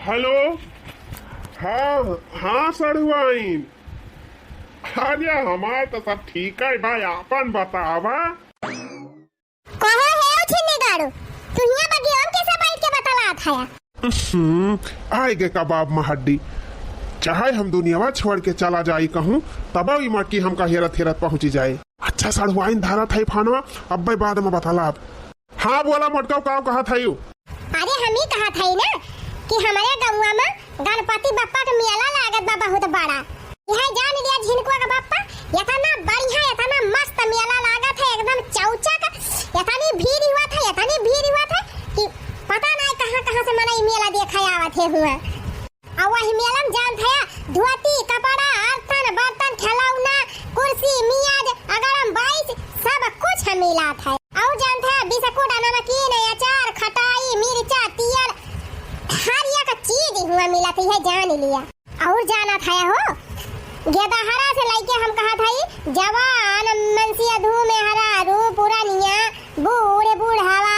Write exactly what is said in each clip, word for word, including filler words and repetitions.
हेलो। हाँ, हाँ सड़ुआइन। अरे हमार तो सब ठीक है भाई, आपन बतावा। कहो हे उछिन्नी गाड़ू, तू हियां बगिया में कैसे बैठ के बतलात हया? हम्म, आए गे कबाब में हड्डी। चाहे हम दुनियावा छोड़ के चला जाई कहूँ, तबो ई मटकी हमका हेरत हेरत पहुँची जाए। अच्छा सड़ुआइन धरत है फोनवा, अब्बे बाद में बतलाब। हाँ बोला मोटकऊ, का कहत है यू? अरे हम ही कहत है ना कि हमारे गौवा में गणपति बप्पा के मेला लागत बा बहुत बड़ा। यह जान लिया झिनकुआ का बप्पा, इतना बढ़िया, इतना मस्त मेला लागत है, एकदम चौचक, इतनी भीड़ हुआ था, इतनी भीड़ हुआ था कि पता नहीं कहाँ कहाँ से मनई मेला देखे आवत है हुआ। और वही मेला में जानत है, धोती, कपड़ा, आरतन, बर्तन, खिलौना, कुर्सी, मेज, अगड़म बाइस, सब कुछ मिलत है। और जानत है, बिस्कुट, नमकीन, अचार, खटाई, मिर्चा, तेल, हर एक चीज हुआ मिलत है, जान लिया। और जानत है हो, गेदहरा से लइके हम कहत हई, जवान, मनसियाधू, मेहरारू, पुरनिया, बूढ़, बूढ़वा,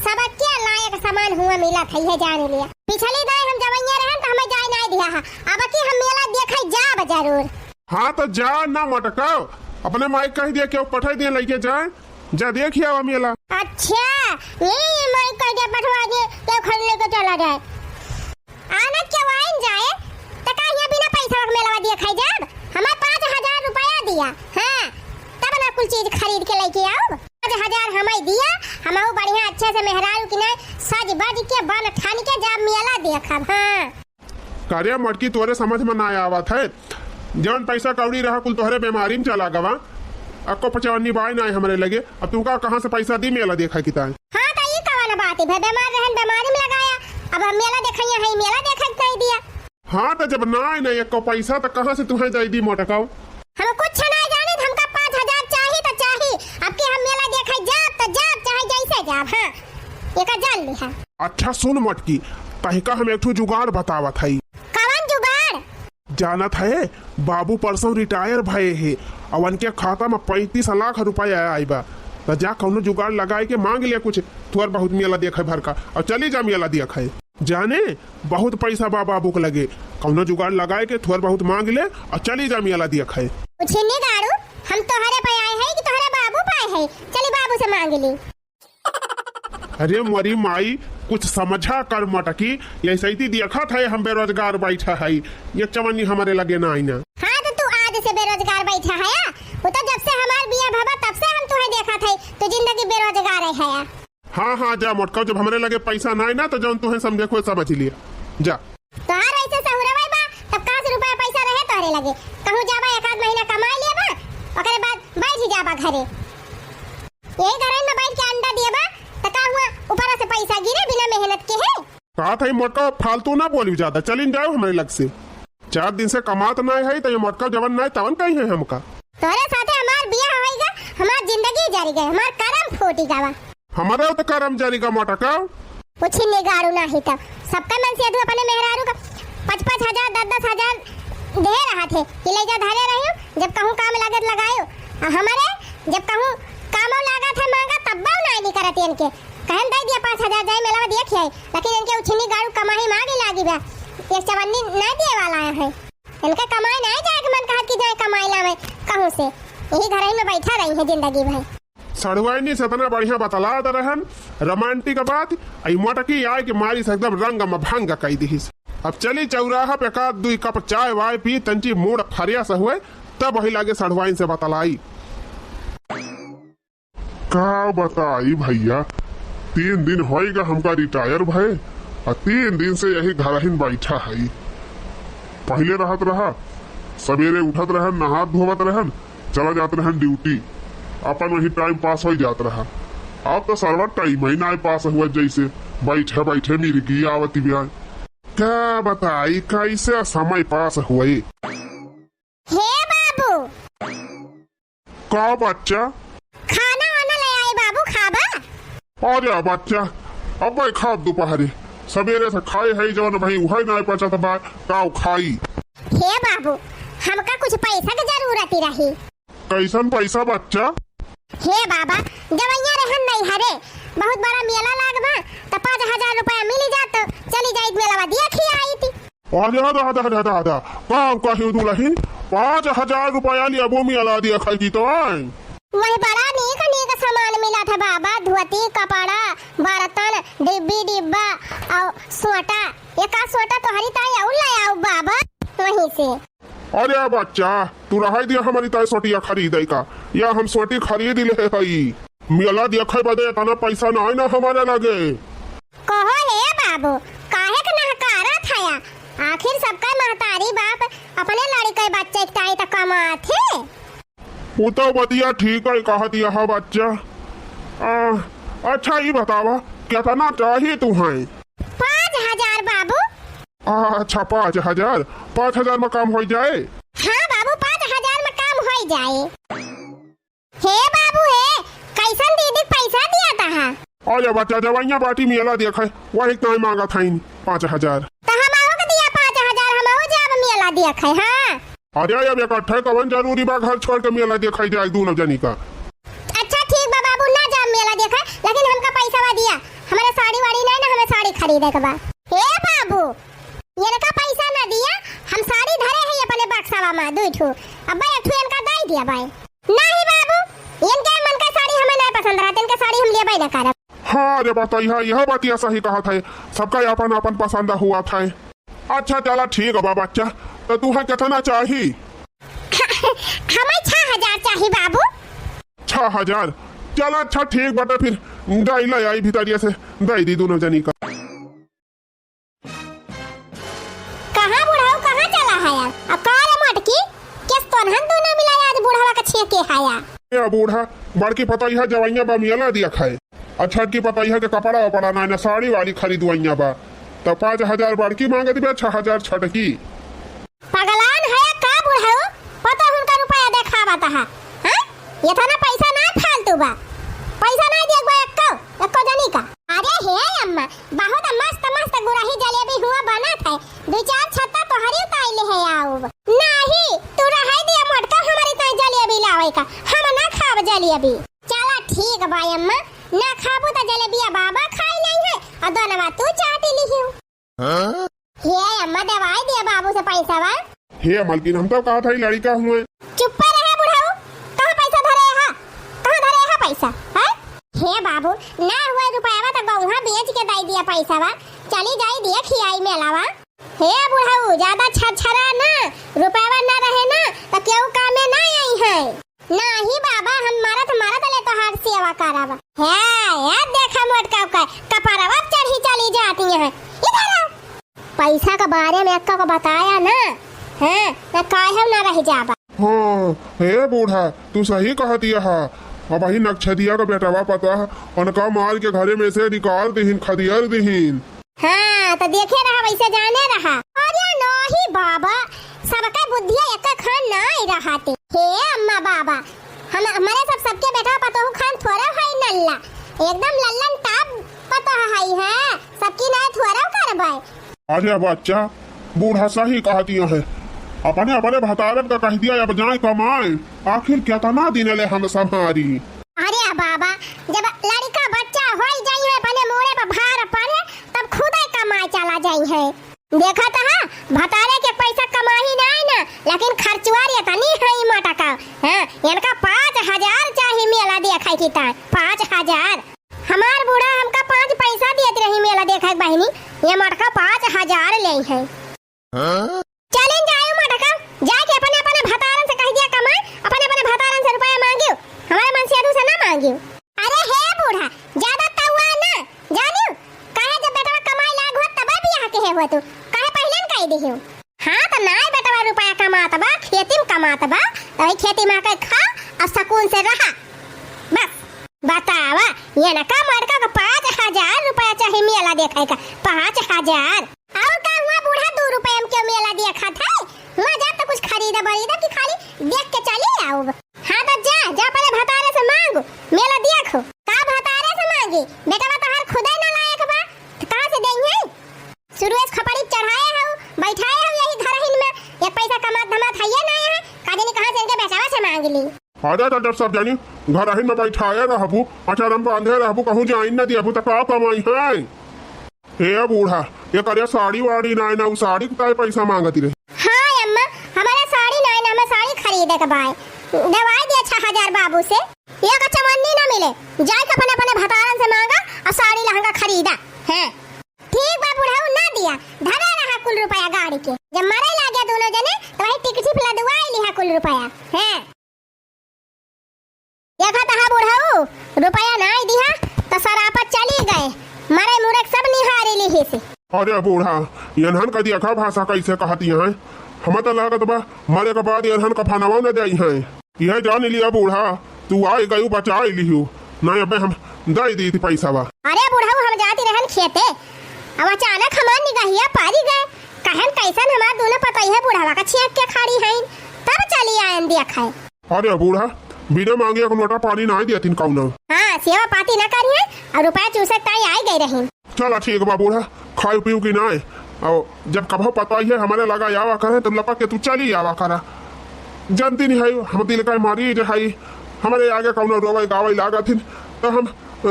सबके लायक सामान हुआ मिलत है, ये जान लिया। पिछली दाई हम जवैया रहन त हमें जाए नाई दिया है, अब की हम मेला देखे जाब जरूर। हाँ तो जा ना मोटकऊ, अपने माई कह दिया कि पठाई दिया लइके जाए, जा देखिया वो मेला। अच्छा, ये माई कह दिया पठवा दे, तो खरीद लेके चला जाए। आनत के वाइन जाए, त का हियां बिना पैसा के मेलवा दिया खाई जाब? हमार पाँच हजार रुपया दिया, हाँ, तब ना कुल चीज खरीद के लेके आओ। पाँच हजार हमाई दिया, हमहू बढ़िया अच्छे से मेहरारू की नाई सज बज के बन ठान के जाब मेला देखब, हाँ। का रे मटकी, तोरे समझ में ना आवत है, जवन पैसा कौड़ी रहा कुल तोहरे बीमारी में चला गवा, अक्को पचवन्नी बाय ना हमरे लगे, अब तू का कहाँ से पैसा दी मेला देखा की ताई? हाँ, त ई कवन बात है? भाई, बीमार रहन, बीमारी में लगाया। अब हम मेला देखइया है, मेला देखे के नहीं दिया। हाँ, त जब ना आए ना एको पैसा, त कहाँ से तुहें दे दी मोटकाऊ? हम कुछ ना जाने, हमका पाँच हजार चाही त चाही। अब के हम मेला देखे जाब, त जाब, चाहे जैसे जाब। हाँ, एका जान लिहा। अच्छा सुन मटकी, तहिका हम एक ठो जुगाड़ बतावत हई। कवन जुगाड़? जानत है, बाबू परसों रिटायर भये हे, अउ उनके खाता में पैंतीस लाख रुपया आई बा। त जा कौनो जुगाड़ लगाए के मांग ले कुछ, थोर बहुत मेला देखे भर का, अउ चली जा मेला देखे। जाने, बहुत पैसा बा बाबू के लगे, कौनो जुगाड़ लगाए के थोर बहुत मांग ले, अउ चली जा मेला देखे। उछिन्नी गाड़ू, हम तोहरे पे आए हैं कि तोहरे बाबू पे आए हैं? चली बाबू से मांग ली। अरे मोरी माई, कुछ समझा कर मटकी, ये सैती देखत है हम बेरोजगार बैठा है, ये चवन्नी हमारे लगे ना आई ना। हाँ, त तू आज से बेरोजगार बैठा है, वो तो जब से हमार बिया भवा तब से हम तुहे देखत है, तू जिंदगी बेरोजगार है। हाँ, हाँ, जा मोटका, जब हमरे लगे पैसा ना आई ना, त जौन तुहे समझे को समझ लिया, जा। तोहार ऐसे सहुरवे बा, तब कहाँ से रुपया पैसा रहे तोहरे लगे? कहूँ जाबा, एक आध महीना कमाई लेबा, ओकरे बाद बैठ ही जाबा घरे। यही घरन में बैठ के अंडा देबा, त का हुआ, ऊपर से पैसा गिरे बिना मेहनत के है? कहत है मोटका, फालतू ना बोली ज्यादा, चलिन जाओ हमरे लग से। चार दिन से कमात ना है, त ये मोटका जवन ना है, तवन कहीं है हमका। तोहरे साथे हमार बियाह होइगा, हमार जिंदगी जरी गए, हमार करम फूटी गवा। हमारे तो करम जरी गा मोटका। उछिन्नी गाड़ू नाही त सबका मन से अधू अपने मेहरारू का पाँच पाँच हजार, दस दस हजार दे रहा थे कि ले जा धरे रही, जब कहूँ काम लागत लगायो। आ हमारे जब कहूँ कामो लागत है मांगा तब ना नहीं करत इनके। कहन दे दिया पाँच हजार जाए मेला में देख आई, लेकिन इनके उछिन्नी गाड़ू कमाई मांगे लागी बा। ये चवन्नी नहीं दिए वाला है। इनका कमाई नहीं जाए के मन कहत कि जाए कमाई लावे कहूँ से। यही घर में बैठा रही है जिंदगी भर। सड़ुआइनी से इतना बढ़िया बतलात रहन, रोमांटिक बात, आई मोटकी आए के मारी से एकदम रंग में भंग कई दिहिस। अब चली चौराहा पे एकाध दुई कप चाय वाय पी, तंची मूड फरिया से हुए, तब वही लागे सड़ुआइन से बतलाई। का बताई भैया, तीन दिन होइगा हमका रिटायर भए, आ तीन दिन से यही घरहिन बैठा हई। पहिले रहत रहा, सबेरे उठत रहन, नहात धोवत रहन, चला जात रहन ड्यूटी, अपन वही टाइम पास होइ जात रहा। अब तो सरवा टाइम ही ना पास हुआ, जैसे बैठे बैठे मिर्गी आवती ब्याय। का बताई कैसे समय पास हुए। हे बाबू। का बच्चा? खाना वाना ले आई बाबू, खाबा? अरे बच्चा, अब भाई खाब दोपहरे, सबेरे से खाए है जौन भाई उहे ना पचत बा, का खाई? हे बाबू, हमका कुछ पैसा के जरूरत ही रही। कैसन पैसा बच्चा? हे बाबा, जवैया रहन नहीं हरे, बहुत बड़ा मेला लाग बा, त पाँच हजार रुपया मिली जात, चली जाइत मेला देखी आई थी। अरे दादा, दादा, दादा, का कही दुलहिन, पाँच हजार रुपया लियाबो मेला देखै की तो। वही बड़ा नीक नीक सामान मिलत है बाबा, धोती, कपड़ा, बर्तन, डिब्बी डिब्बा और सोटा। एका सोटा तोहरी ताई और ले आओ बाबा वहीं से। अरे बच्चा, तू रहाई दिया हमरी ताई सोटिया खरीदे का, या हम सोटी खरीद ले हई। मेला देखे बदे इतना पैसा नाई ना हमारे लगे। कहो हे बाबू, काहे के नहकारा थाया? आखिर सबका महतारी बाप अपने लड़के बच्चे के ताई त कमात है। उ तो बतिया ठीक है कहत यह बच्चा। आ, अच्छा ई बतावा, कितना चाही तुहैं? पाँच हजार बाबू। अच्छा, पाँच हजार। पाँच हजार में काम हो जाए? हाँ बाबू, पाँच हजार में काम हो जाए। हे बाबू हे, कैसन दीदी पैसा दिया तहा? अरे बच्चा, जवैया बाटी मेला देखे, वही ताई मांगत हईन पाँच हजार। त हमहू के दिया पाँच हजार, हमहू जाब मेला देखे, हाँ। अरे अब इकट्ठे कवन जरूरी बा घर छोड़ के मेला देखे जाए दोनों जनी का? अच्छा ठीक बा बाबू, ना जाब मेला देखे, लेकिन हमका पैसा दिया, हमारे साड़ी वाड़ी नहीं ना, हमें साड़ी खरीदे के बा। हे बाबू, इनका पैसा ना दिया, हम साड़ी धरे है अपने बक्सवा में दुई ठो, अब एक ठो इनका दे दिया बाय। नहीं बाबू, इनके मन का साड़ी हमें नहीं पसंद रहत, इनके साड़ी हम लेबे ना करब। हाँ रे बतैया, यह बतिया सही कहत है, सबका अपन अपन पसंद हुआ था। अच्छा चला ठीक बा बच्चा, तो तुहैं कितना चाही? हमें छह हजार चाही बाबू। छह हजार? चला अच्छा ठीक बाटे, फिर दाई ले आई भितरिया से, दे दी दोनों जनी का। कहाँ बुढ़ऊ, कहाँ चला है यार? अब का रे मोटकी, किस तोनहन दोनों मिला आज बुढ़वा का छेके है यार? ए बूढ़ा, बड़की पतैया जवैया बा मेला देखे, आ छोटकी पतैया के कपड़ा वपड़ा ना, ना साड़ी वाड़ी खरीदवैया बा, त पाँच हजार बड़की मांगत बा, छह हजार छोटकी। पगलान है का बुढ़ऊ? पता उनका रुपया देखावत है, हाँ? इतना पैसा ना फालतू बा, पैसा ना देख बा एक्को, एक्को जनी का। अरे हे अम्मा, बहुत मस्त मस्त गुरही जलेबी हुआ बनत है, दो चार छत्ता तोहरी उताई ले है आउब। नहीं, तू रहाई दिया मोटका, हमारी ताई जलेबी लावे का, हम ना खाब जलेबी। चला ठीक बा अम्मा, ना खाबू त जलेबिया बाबा खाई नहीं है, और दोनवा तू चाटी लिहियो। हाँ? हे अम्मा, देवाई दिया बाबू से पैसा बा। हे मलकिन, हम तो कहा था लड़का हुए। चुप्पे रहे बुढ़ऊ, कहाँ पैसा धरे हा? कहाँ धरे हा पैसा? हैं? हे बाबू, ना हुए रुपयावा त गौहा बेच के दे दिया पैसा बा। चली जाई दिया खियाई मेलावा। हे बुढ़ऊ, ज्यादा छरछरा ना, रुपयावा ना रहे ना त केहू कामे ना आई है। नाही बाबा, हम मरत मरत ले तोहार सेवा करब। हे, हे देखा मोटका का कपरवा चढ़ी चली जाती है। इधर आओ। पैसा के बारे में एक्का को बताया ना, हैं, ना काहे ना रह जाबा। हाँ, हे बूढ़ा, तू सही कहती है। अबही नक्शदिया का बेटवा पता है, उनका मार के घरे में से निकाल दिहिन, खदियर दिहिन। हाँ, त देखे रहा, वैसे जाने रहा। अरे नाही बाबा, सबका बुद्धिया एक खान नाई रहते। हे अम्मा बाबा, हम, हमारे सब सबके बेटा पतोह खान थोड़ा है नल्ला, एकदम लल्लन टाप पतोह है, है, सबकी नाई थोड़ा करबै। अरे बच्चा, बूढ़ा सही कहती है, अपने अपने भतारन का कह दिया अब जाए कमाए, आखिर कितना दिन ले हम संभारी। अरे बाबा, जब लड़का बच्चा होई जाई है, अपने मूड़े पर भार पड़े, तब खुदे कमाए चला जाई है। देखा त है, भतारे के पैसा कमाही नाई ना, लेकिन खर्चुआर इतनी है ई मोटका। हाँ, इनका पाँच हजार चाही मेला देखे की ताई, पाँच हजार। हमार बूढ़ा हमका पाँच पैसा देत रही मेला देखे के बहिनी, ये मोटका पाँच हजार ले है। हाँ? चलिन जायो मोटका, जाके अपने अपने भतारन से कह दिया कमाए, अपने अपने भतारन से रुपया मांगियो, हमारे मनसेधू से ना मांगियो। अरे हे बूढ़ा, ज्यादा तउआ ना, जानियो, काहे जब बेटवा कमाए लाग होत तबे बियाह के हे हो तू, काहे पहिले न कह दिहियो? हाँ त नाय बेटवा रुपया कमात बा, खेती में कमात बा, त वही खेती में आके खा और सुकून से रहा। बस बतावा, ये ना का मरका का पाँच हजार रुपया चाही मेला देखे का, पाँच हजार। और का हुआ बूढ़ा, दू रुपया में क्यों मेला देखत है? हुआ जा तो कुछ खरीदा बरीदा कि खाली देख के चली आओ। हाँ तो जा, जा पहले भतारे से मांगो, मेला देखो। का भतारे से मांगी? बेटवा तोहार खुदे ना लायक बा, तो कहाँ से देई है? शुरू से खपड़ी चढ़ाए हो, बैठाए हो यही घरहिन में, एक पैसा कमात धमात हइये ना है, का जानी कहाँ से इनके बेटवा से मांग ली। आजा त जब सब जानी घरहिन में बैठाए रहबू, अचारम बांधे रहबू, कहूँ जाइन न दियबू, त का कमाई है? ए बूढ़ा, एकरे साड़ी वाड़ी नाई ना, उ साड़ी के ताई पैसा मांगती रही। हाँ अम्मा, हमरे साड़ी नाई ना, हमें साड़ी खरीदे के बाय। देवाई दिया छह हजार बाबू से। एक चवन्नी ना मिले, जाए के अपने अपने भतारन से मांगा और साड़ी लहंगा खरीदा। हैं, ठीक बा बुढ़ऊ, ना दिया, धरे रहा कुल रुपया गाड़ी के। जब मरे लागे दोनों जने, तो वही टिकठी पे लदवाई लिहा कुल रुपया। हैं, देखा तहा बुढ़ऊ, रुपया नाई दिहा, तो सरापत चली गए, मरे मुरक सब निहारी लिहिस। अरे बूढ़ा, एनहन का देखा भाषा कैसे कहती हैं? हम तो लागत बा, मरे के बाद एनहन कफनवा न देई हैं। यह जान लिया बूढ़ा, तू आई गयू बचाई लिहू, नहीं अबे हम दे दी थी पैसा बा। अरे बुढ़ऊ, हम जाती रहन खेते, अब अचानक हमार निगहिया पारी गए, कहन कैसन हमार दोनों पतई है बुढ़वा का छेक के खड़ी हैं, तब चली आयन देख है। अरे बूढ़ा, बिना मांगे एक लोटा पानी नाई देतिन कौनो। हाँ, सेवा पाती ना करिहैं और रुपया चूसे ताई आई गई रही। चला ठीक बा बूढ़ा, खाई पीऊ की नाई, और जब कभो पतई है हमरे लगा आवा करे तो लपक के तू चली आवा करा। जानती नहीं है, हम दिल का मरीज है, हमरे आगे कौनो रोवे गावे लागत हिन, तो हम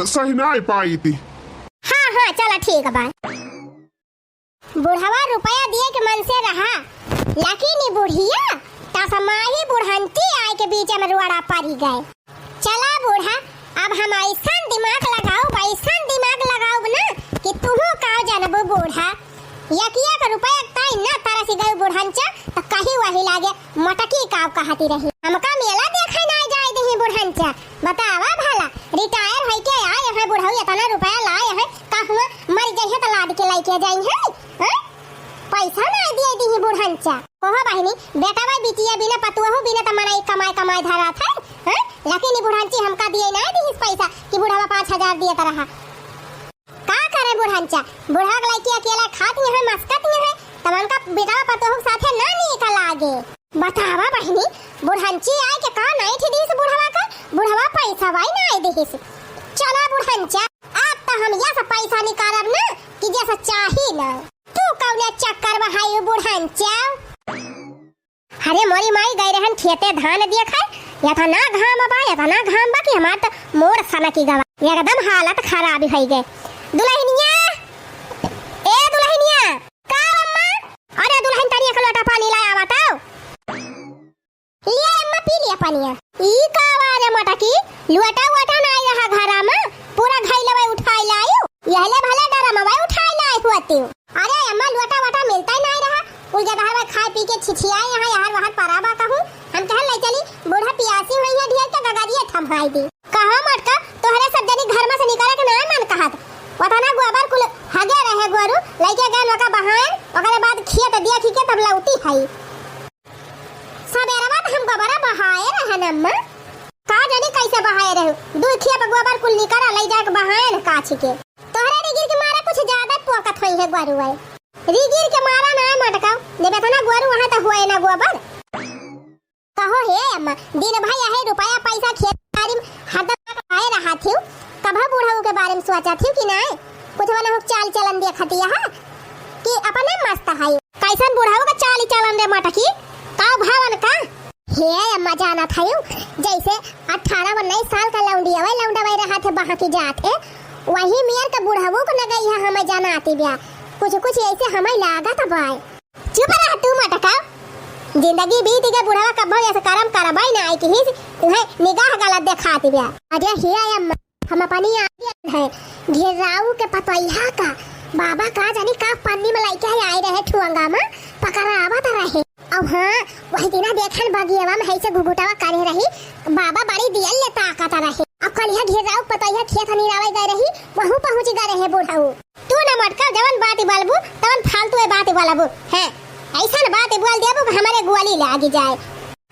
सही नाई पाई थी। हाँ, हाँ, चला ठीक बा। बुढ़वा रुपया दिए के मन से रहा, लेकिन ई बुढ़िया तसमाही बुढ़ंती आए के बीच में रुआड़ा पड़ी गए। चला बूढ़ा, अब हम ऐसन दिमाग लगाउब, ऐसन दिमाग लगाउब ना कि तुहू का जानबू बूढ़ा। यकिया के रुपया ताई ना तरस गई बुढ़ंचा, तो कहीं वही लागे मोटकी काव कहती रही। हमका मेला देखे ना जाए दही बुढ़ंचा। बतावा भला, रिटायर होइके आए हैं बुढ़ऊ, इतना रुपया लाए हैं, का हुआ मर जइहे तो लाद के लेके जाई हैं? हैं? पैसा ना दिए दही बुढ़ंचा। ओहो बहिनी, बेटा भाई बिटिया बिना पतुआ हो बिना तो मना कमाए कमाए धरा था, हैं? लेकिन ई बुढ़ंची हमका दिए ना दही पैसा कि बुढ़वा पाँच हजार दिए तो रहा। का करे बुढ़ंचा? बुढ़वा के लइकी अकेला खात नहीं है, मस्कत नहीं है, तब उनका बेटवा पतोह के साथे ना नीक लागे। बतावा बहिनी, बुढ़ंची आए के का नाई थी दीस बुढ़वा का? बुढ़वा पैसा वाई ना आई दीस। चला बुढ़ंचा, अब तो हम यस पैसा निकारब ना कि जस चाही ना। तू कौने चक्कर में हाई बुढ़ंचा? अरे मोरी माई गई रहन खेते धान दिया खाए, इतना घाम बा, इतना घाम बा कि हमार तो मोर सनकी गवा, एकदम हालत खराब होइ गए। दुलहिनिया, ए दुलहिनिया। का अम्मा? अरे दुलहिन तनी एक लोटा पानी लाया बताओ। लिया अम्मा पी लिया पानिया। ई का आवाज है मोटा की? लोटा वोटा नाई रहा घरा में, पूरा घैलवा उठाई लायू। यहले भले डरमवा उठाई लाई हुअतिउ। अरे अम्मा, लोटा वोटा मिलता ही नाई रहा। कुल जगह में खाए पी के छिछियाए यहाँ यहाँ वहाँ परा बा कहूँ। हम कहन ले चली, बूढ़ा पियासी हुई है ढेर के गगरिये थम्हाई दी। कहो मटका, तोहरे सब जनी घर में से निकले के नाई मन कहत। वतना गोबर कुल हगे रहे गोरू, लइके गए ओका बहायन, ओकरे बाद खेत देखी के तब लौटी हई। सबेरवा त हम गोबरा बहाए रहन अम्मा। का जानी कैसे बहाए रहू, दू खेप गोबर कुल निकरा लई जाके बहाए न काछी के। तोहरे रिगिर के मारा कुछ ज्यादा पोकत होई है गोरुआ। रिगिर के मारा ना मटका, जब इतना गोरू वहाँ त हुए ना गोबर। कहो हे अम्मा, दिन भर यही रुपया पैसा खेत बारी में हरदम खाए रहा थिउ, कभा बूढ़ऊ के बारे में सोचा थिउ कि नाय? कुछ वना हो चाल चलन देखती है कि अपने मस्त है। कैसन बुढ़ऊ का चाल चलन रे मटकी? का भावन का? हे अम्मा जानत हयू, जैसे अठारह उन्नीस साल का लौंडियवे लौंडवे रहत है बहकी जात है, वही मेर के बुढ़ऊ को न गई है हमें जनाती ब्या। कुछ कुछ ऐसे हमें लागत बाय। चुप रह तू मटका, जिंदगी बीत गए बुढ़वा कब्बो ऐसे करम करबाई ना आई किहिस, तुहे निगाह गलत देखाती ब्या। अरे हे अम्मा, हम अपनी आगे है, घेराऊ के पतोहिया का बाबा का जानी का पन्नी में लइके आए रहे ठुअंगा में पकड़ावत रहे। अब हाँ, वही दिना देखन बगियवा में ऐसे घुघुटावा करे रही, बाबा बड़ी दियल ले ताकत रहे। अब कलिया घेराऊ पतोहिया खेत निरावे गए रही, वहू पहुँच गए रहे बुढ़ऊ। तू न मटका जवन बात बोलबू, तवन फालतू ए बात बोलबू, हैं? ऐसन बात बोल देबू कि हमारे गोली लागी जाए।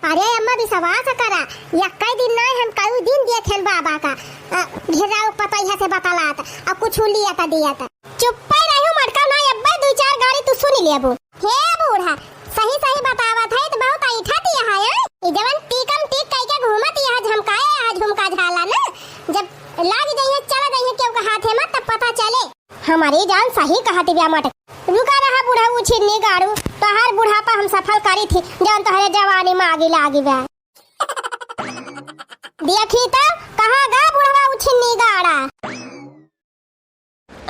अरे अम्मा, विश्वास करा, यक्कै दिन नाय, हम कई दिन देखेन बाबा का, अ, घेराऊ पतैया से बतलात, अ, कुछ लियत दियत। चुप्पे रहू मटका, नाय अब्बे दुइ चार गारी तू सुनि लेबू। हे बूढ़ा, सही सही बतावत है, तो बहुत ऐठा दिया है, हैं? ई जवन टीकम टीक कई के घूमत यह झमकाए, यह झुमका झाला ना, जब लाग जाइए, चला जाइए केहू के हाथे में, तब पता चले। हमारी जान सही कहत बिया मटकी। रुका रहा बुढ़ऊ छिन्नी गाड़ू, तोहार बुढ़ापा हम सफल करी थी, जौन तोहरे जवानी में आगी लागी बा। देखी तो, कहाँ गा बुढ़वा उ छिन्नी गाड़ा?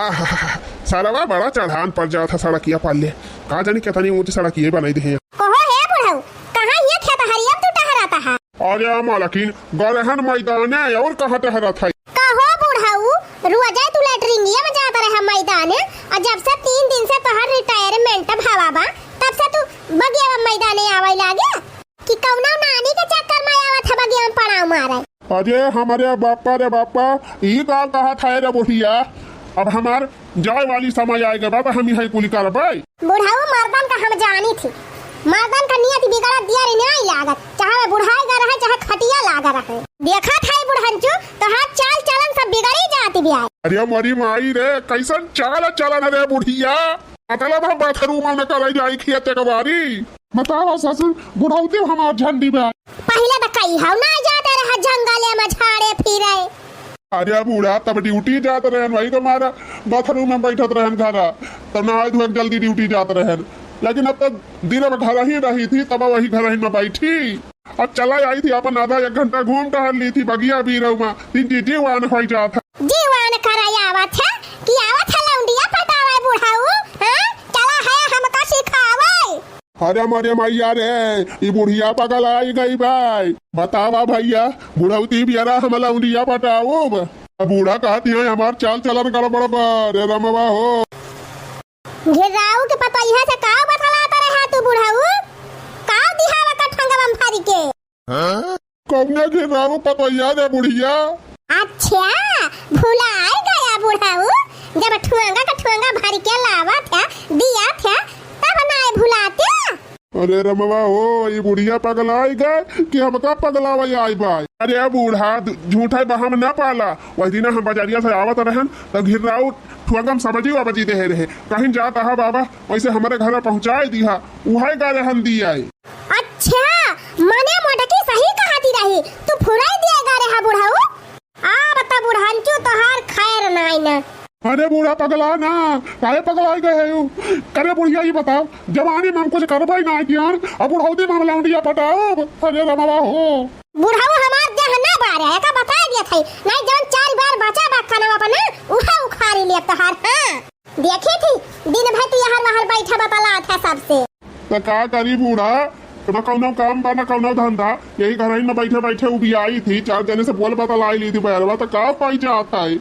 आहा, सरवा बड़ा चढ़ान पर जात है सड़किया पाले। का जानी केतनी ऊँची सड़किया बनाई देहे। कहो हे बुढ़ऊ, कहाँ ये खेत हरिया तू टहरात हा? अरे मालकिन, गए रहन मैदाने, और कहाँ टहरत है? कहो बुढ़ऊ, रोजे तू लैट्रिनिया में जात रहे मैदाने, और जब से तीन दिन से तोहर रिटायरमेंट भवा बा, तब से तू बगिया में मैदाने आवे लागे कि कौनो नानी के चक्कर में आवत है बगिया में पड़ाव मारे। अरे हमरे बापा रे बापा, ई का कहत है रे बुढ़िया? अब हमार जाए वाली समय आए के बाद हम यही कुल करबै। बुढ़ऊ मर्दन का हम जानी थी, मर्दन का नियत बिगड़त दिया रे नाई लागत, चाहे वे बुढ़ाई गा रहे, चाहे खटिया लागा रहे। देखत है बुढ़ंचू, तोहार चाल चलन सब बिगड़ी जाती भी आए। अरे मरी माई रे, कैसन चाल चलन रे बुढ़िया? मतलब हम बाथरूम में करे जाई खेत के बारी। बतावा ससुर, बुढ़ौती हमार झंडी बा। पहिले त कही हौ ना जाते रहा जंगले में झाड़े फिरे। अरे बूढ़ा, तब ड्यूटी जात रहन, वही तुम्हारा बाथरूम में बैठत रहन घरा, तब नहाए धोए के जल्दी ड्यूटी जात रहन। लेकिन अब तो दिन में घर ही रही थी, तब वही घर ही में बैठी। अब चला आई थी, अपन आधा एक घंटा घूम टहल ली थी बगिया बीरऊ में, तीन जी जीवान हो जात है। जीवान कराई आवत है कि आवत है लौंडिया पटावे बुढ़ऊ, हाँ? चला है हमका सिखावे। अरे मरे मैया रे, ई बुढ़िया पगलाई गई बाई। बतावा भैया, बुढ़ौती बियरा हम लौंडिया पटाउब। बूढ़ा कहती है हमार चाल चलन गड़बड़ बा, रे रमवा हो। घेराऊ के पतोहिया से का बतलात रहा तू बुढ़ऊ? का दिहावा का ठंगवा में भरी के? कौने घेराऊ पतोहिया रे बुढ़िया? अच्छा, भुलाए गया बुढ़ऊ, जब ठुआंगा का ठुआंगा भर के लावा था, दिया था, तब नाय भुलाते। अरे रमवा हो, ई बुढ़िया पगलाई गए कि हमका पगलावे आई बाय? अरे बूढ़ा, दु-, झूठा बहम न पाला। वही दिन हम बजरिया से आवत रहन, तब घेराऊ ठुआंगा में सब्जी वब्जी दे रहे। कहीं जात हा बाबा, वैसे हमारे घर पहुँचाए दिहा, उहे गा रहन दिया। अच्छा, मने मोटकी सही कहती रही, तू फुराई दिए गा रहा बुढ़ऊ। अब त बुढ़ंचू तोहार खैर नाई न। अरे बूढ़ा पगला ना, काहे पगलाई गए हो? करे बुढ़िया, ये बताओ, जवानी में हम कुछ करबे ना कियान, अब बुढ़ौती में हम लौंडिया पटाओ। अरे रमवा हो। बुढ़ऊ हमार देह ना बारे, एका बता दिया था, नहीं जौन चार बार बचा बा खाना अपना, उहे उखाड़ी लिया तोहार, हाँ। देखी थी, दिन भर तू यहाँ वहाँ बैठा बतलात है सबसे। तो का करी बूढ़ा, तो ना कौनो काम बा, ना कौनो धंधा, यही घर में बैठे बैठे उबियाई थी, चार जने से बोल बतलाई ली थी बहरवा, तो का पाई जात है?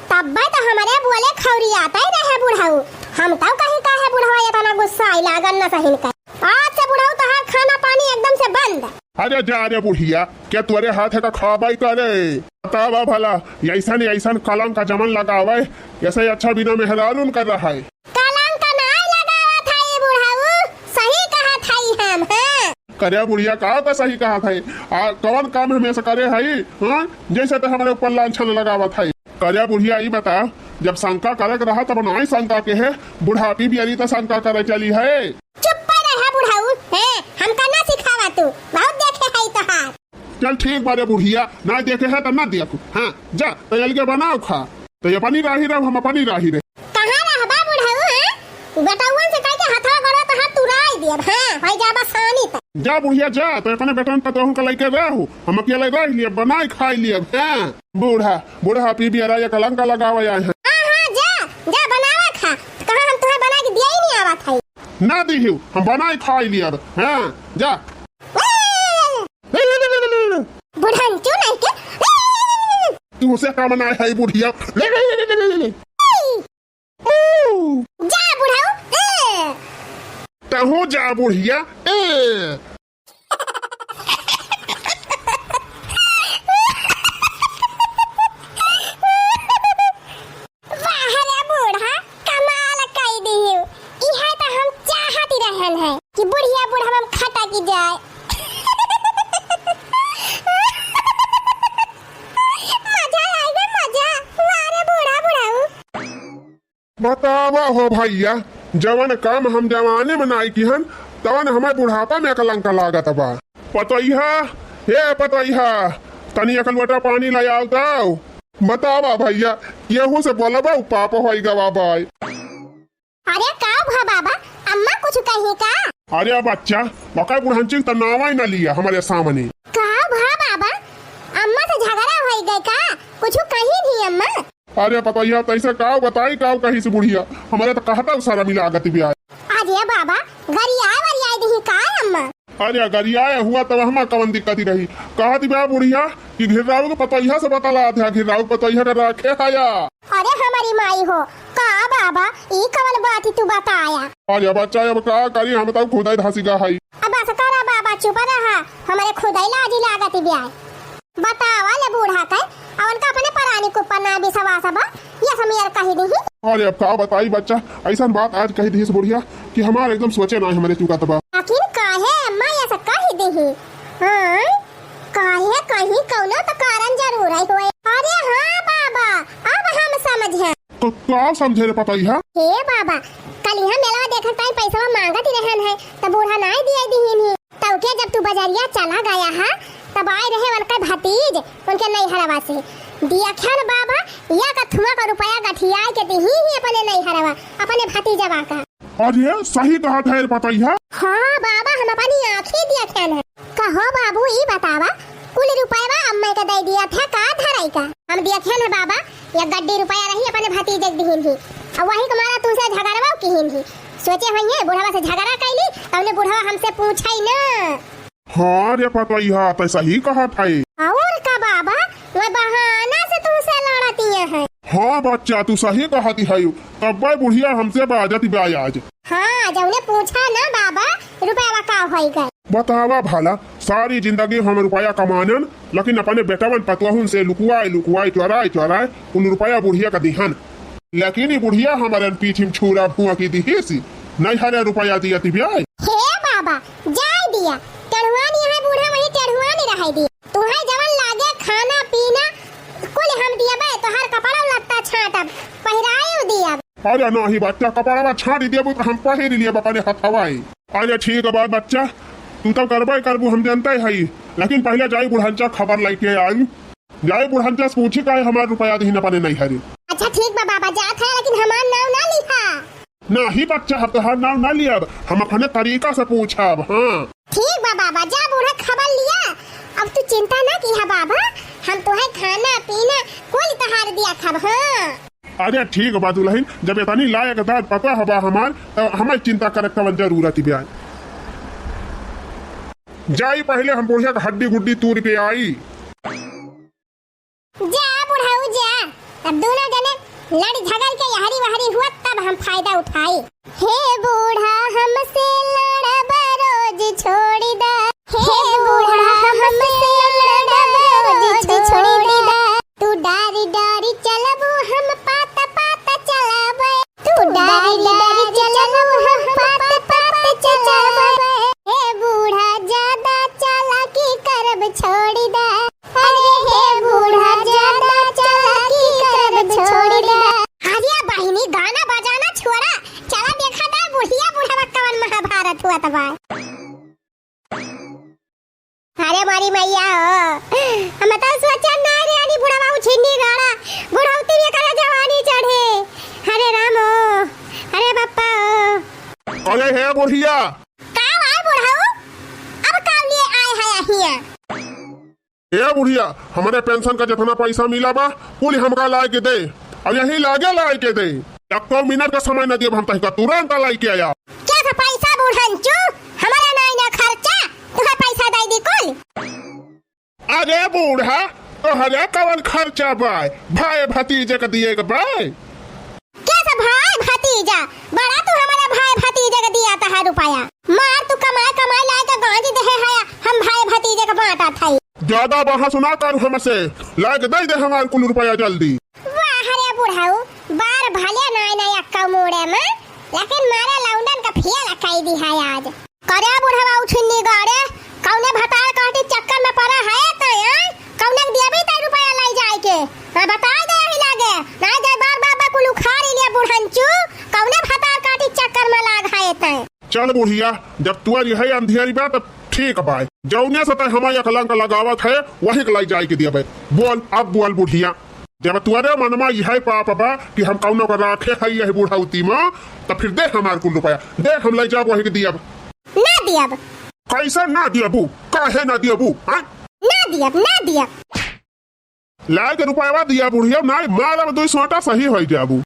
तब्बे तो हमारे बोले खौरी आता ही रहे बुढ़ऊ, हम तब कहीं का है बुढ़वा इतना गुस्सा आई लागन न सहिन कर। आज से बुढ़ऊ तोहार खाना पानी एकदम से बंद। अरे जा रे बुढ़िया, क्या तोरे हाथ का खाबाई करे? बतावा भला, ऐसन ऐसन कलंक का जमन लगावे, ऐसे अच्छा बिना मेहरारून कर रहा है। कलंक नाय लगावत हई बुढ़ऊ, सही कहत हई हम, हाँ। करे बुढ़िया, का का सही कहत हई? आ, कवन काम हमेशा करे हई, हाँ? जैसे तो हमारे ऊपर लांछन लगावत हई। करे बुढ़िया, ई बता, जब शंका करे के रहा तब नाय शंका के है, बुढ़ापी बियरी तो शंका करे चली है। चुप पर रहा बुढ़ऊ, हैं? हमका ना सिखावा तू, बहुत देखे हई तोहार। चल ठीक बा रे बुढ़िया, ना देखे है तो ना देखू। हाँ, जा, तो अलगे बनाओ खा। तो ये अपनी राही रहो, हम अपनी राही रहे। कहाँ रहबा बुढ़ऊ, हैं? बेटउवन से कह के हथवा गोड़वा तोहार तुराई दियब, हाँ, होई जाबा सानी त। जा बुढ़िया जा, तो अपने बेटन पतोहन का लेके रहू, हम अकेले रह लियब, बनाए खाई लियब, हाँ। बूढ़ा, बुढ़ापी बियरा ये कलंक लगावे आए हैं। हाँ, हाँ, जा, जा बनावा खा। कहाँ हम तुहे बना के दिया ही नहीं आवत है। ना दीहू, हम बनाए खाई लियब, हाँ, जा। बुढ़ंचू नहीं के। तू से का मनाए है बुढ़िया? जा बुढ़ऊ, ए। तहू जा बुढ़िया, ए। वाह रे बूढ़ा, कमाल कई दिहिउ। इहे त हम चाहत रहन है कि बुढ़िया बुढ़वा में खटक जाए। मजा आई बे मजा। वाह रे बूढ़ा बुढ़ऊ। बतावा हो भैया, जवन काम हम जवानी में नाई किहन, तवन हमें बुढ़ापा में कलंक लागत बा। पतोहिया, हे पतोहिया, तनी एक लोटा पानी ले आओ तो। बतावा भैया, यहू से बोलबा, उ पाप होई गवा बाय। अरे का भा बाबा, अम्मा कुछ कही का? अरे बच्चा, मका बुढ़ंची त नावा ही ना लिया हमारे सामने। का भा बाबा, अम्मा से झगड़ा होई गए का? कुछ कही नहीं अम्मा? अरे पतोहिया, तैसे काव बताई, काव कहिस बुढ़िया, हमरे त कहत सरम लागत बा। अरे बाबा, गरियाए वरियाए दिही का अम्मा? अरे गरियाए हुआ त हमा कवन दिक्कत ही रही। कहत बा बुढ़िया कि घिर्राऊ के पतोहिया से बतलात है, घिर्राऊ के पतोहिया के राखे हया। अरे हमरी माई हो, का बाबा, ई कवन बात तू बताया? अरे बच्चा, अब का करी, हम तउ खुदै धसी गा हई। अब बस करा बाबा, चुप रहा, हमरे खुदै लाज लागत बा। बतावा ले बूढ़ा के, अउनका अपने परानी के ऊपर ना विश्वास बा, ये समियर कहि दिही। अरे अब का बताई बच्चा, अइसन बात आज कहि दिहिस बुढ़िया कि हमार एकदम सोचे ना हमरे चुकत बा। आखिर काहे अम्मा ऐसा कहि दिही? हाँ, काहे कहीं कउनो तो कारण जरूर है होए। अरे हाँ बाबा, अब हम समझे। तो का समझे रे पतोहिया? हे बाबा, कल यहाँ मेलवा देखे टाइम पैसा मांगत ही रहन है, तो बूढ़ा नाई दिए दिहिन ही। तब के जब तू बजरिया चला गया है, तब आए रहे उनके भतीज, उनके नैहरवा से। दिया ख्याल बाबा, या का थुआ का रुपया गठियाए के दिही ही अपने नैहरवा, अपने भतीजवा का। अरे सही कहत है रे पतोहिया। हाँ बाबा, हम अपनी आँखी दिया ख्याल है। कहो बाबू, ई बतावा, कुल रुपयवा अम्मा के दे दिया था का धराई का? हम दिया ख्याल है बाबा, या गड्डी रुपया रही अपने भतीजे के दिहिन ही, और वही के मारा तुमसे झगड़वा किहिन ही। सोचे होइए बुढ़वा से झगड़ा कैली, तउने बुढ़वा हमसे पूछा ही ना। हाँ रे पतोहिया, तै सही कहत है। और का बाबा, वह बहाना से तुमसे लड़तिया है। हाँ बच्चा, तू सही कहत है, तब्बे बुढ़िया हमसे बाजत बा आज। हाँ, जउने पूछा ना बाबा, रुपया का होई गए। बतावा भला, सारी जिंदगी हम रुपया कमानन, लेकिन अपने बेटवन पतोहुन से लुकुआए लुकुआए, चोराए चोराए, उन रुपया बुढ़िया का दिहन। लेकिन ई बुढ़िया हमरन पीछे में छुरा भुआ की दिहिस, नैहरे रुपया दिया तिबियाए। हे बाबा, जाए दिया, टेढ़ुआन यहाँ बूढ़ा वहीं टेढ़ुआन रहे दिया। तुहे जवन लागे खाना पीना कुल हम दियबे, तोहार कपड़ा लत्ता छाटब, पहिराए दियब। अरे नाही बच्चा, कपड़वा छाट देबू तो हम पहिर लियब अपने हथवाई। अरे ठीक बा बच्चा, तू तो करबे करबू, हम जानते हई, लेकिन पहले जाई बुढ़ंचा खबर लेके आई। जाई बुढ़ंचा से पूछी काहे हमार रुपया दिहिन अपने नैहरे। अच्छा ठीक बा बाबा, जात है, लेकिन हमार नाव ना लिहा। नाही बच्चा, हम तोहार नाव ना लियब, हम अपने तरीका से पूछब। हाँ ठीक बा बाबा, जा बूढ़ा खबर लिया। अब तू चिंता ना किहा बाबा, हम तोहे खाना पीना कुल तोहार दिया खब। हाँ। अरे ठीक बा दुलहिन, जब इतनी लायकदार पतोह बा हमार, तो हमें चिंता करे कवन जरूरत बा। जाई पहले हम बुढ़िया के हड्डी गुड्डी तूर के आई। जा बुढ़ऊ जा, अब दोनों जने लड़ झगड़ के यहरी वहरी हुआ तब हम फायदा उठाई। हे बूढ़ा हमसे लड़ब रोज छोड़ी दा, हे बूढ़ा हमसे लड़ब रोज छोड़ी दा, तू डारी डारी चलबू हम पात पात चलबे, तू डारी डारी चलबू हम पात पात चलबे, हे बूढ़ा ज्यादा चालाकी करब छोड़ी दा। अरे हे बूढ़ा, ज्यादा चालाकी करब छोड़ दे। अरे बहिनी, गाना बजाना छोड़ा, चला देखा दा बुढ़िया बुढ़वा कवन महाभारत हुआ तबा। अरे मारी मैया हो, हम तो सोचा ना रे, अरे बुढ़वा उछिन्नी गाड़ा, बुढ़ौती में करे जवानी चढ़े। अरे राम हो, अरे बप्पा हो। अरे हे बुढ़िया। का आए बुढ़ऊ, अब का लिए आए है हिया? ए बुढ़िया, हमरे पेंशन का जितना पैसा मिला बा, कुल हमका लाए के दे, और यही लागे लाए के दे। एको मिनट का समय न देब हम तहिका, तुरंत लाए के आया। क्या था पैसा बुढ़ंचू, हमारा नाई ना खर्चा, तुहे पैसा दे दी कुल। अरे बूढ़ा, तोहरे कवन खर्चा बा, भाई भतीजे के दिए के बा। कैसे भाई भतीजा? बड़ा तू हमारे भाई भतीजे के दिया था रुपया। मार तू कमाए कमाए लाए के गांज देहे है, हम भाई भतीजे के बांटा था। ज्यादा बहस ना कर हमसे, लाए के दे दे हमार कुल रुपया जल्दी। वाह रे बुढ़ऊ, बार भले नाय नाय अक्का मोड़े में, लेकिन मारे लौंडन का फेल कई दी है आज। करे बुढ़वा उछिन्नी गाड़े, कौने भतार काटी चक्कर में पड़ा है तय, आय? कौने के दिया भी तय रुपया लाई जाए के? हाँ, बता दे यही लागे। ना जाए बार बाबा कुल उखाड़ ही लिया बुढ़ंचू, कौने भतार काटी चक्कर में लाग है तय। चल बुढ़िया, जब तुअर यही अंधियरी बा तब ठीक बा। जौने से तय हमारे कलंक लगावत है, वही के लाई जाए के दिया बे। बोल, अब बोल बुढ़िया। जब तुअरे मनमा यह पाप बा कि हम कौनो का राखे है यही बुढ़ौती में, त फिर दे हमार कुल रुपया, दे हम ले जाब वही के दियब। ना दियब। कैसे ना दियबू? काहे ना दियबू? हाँ? ना दियब, ना दियब। लाइके रुपयवा दिया बुढ़िया, नाहीं मारब दुइ सोटा सही होइ जाबू।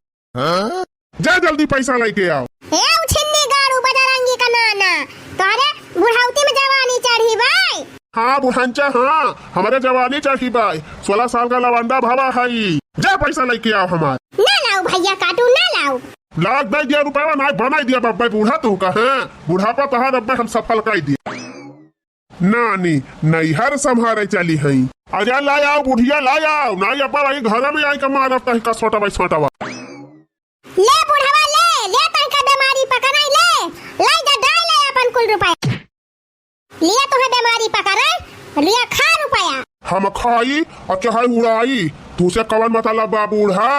जा जल्दी पैसा लइके आव। हे उछिन्नी गाड़ू बजरंगी का नाना, तोहरे बुढ़ौती में जवानी चढ़ी बाय। हाँ बुढ़ंचा, हाँ, हमरे जवानी चढ़ी बाय, सोलह साल का लवंडा भवा हई। जा पैसा लइके आव हमार। ना लाउब भइया काटू, ना लाउब। लाग दइ दिया रुपयवा, नाहीं बनाइ दिया बब्बे बूढ़ा तुहका, हाँ, बुढ़ापा तोहार अब्बे हम सफल कइ दिया। नानी, नैहर सम्हारे चली हई। अरे ला आव बुढ़िया, ला आव, नाहीं अब्बा वही घर में आइके मारब तहिका सोटवा सोटवा। ले बुढ़वा ले, ले तहिका बेमारी पकड़ाई ले, लाई जा डाल ले अपन कुल रुपया। लिया तोहे बेमारी पकड़ाई, लिया खा रुपया। हम खाई अउर चाहे उड़ाई, तुसे कवन मतलब बा बूढ़ा?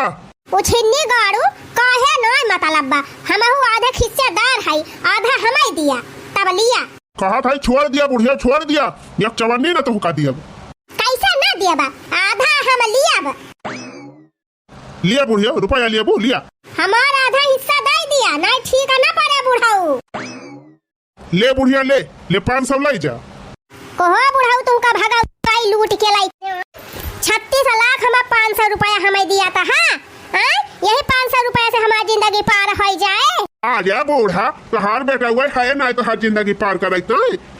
उछिन्नी गाड़ू, काहे नाय मतलब बा? हमहू आधे हिस्सेदार हई, आधा हमई दिया, तब लिया। कहत हई छोड़ दिया बुढ़िया, छोड़ दिया, एक चवन्नी न तुहका दियब। कैसे ना दियबा? आधा हम लियब। लिया बुढ़िया, रुपया लिया बू, लिया। हमार आधा हिस्सा दइ दिया, नाहीं ठीक ना पड़े बुढ़ऊ। ले बुढ़िया ले, ले पाँच सौ लइ जा। कहो बुढ़ऊ तुहका भगवाई लूट के लाई। छत्तीस लाख हमार पाँच सौ रुपया हमई दिया था, हाँ? हाँ? यही पाँच सौ रुपया से हमार जिंदगी पार होइ जाए। अरे बूढ़ा, तोहार बेटवा है नाहीं तोहार जिंदगी पार करइत,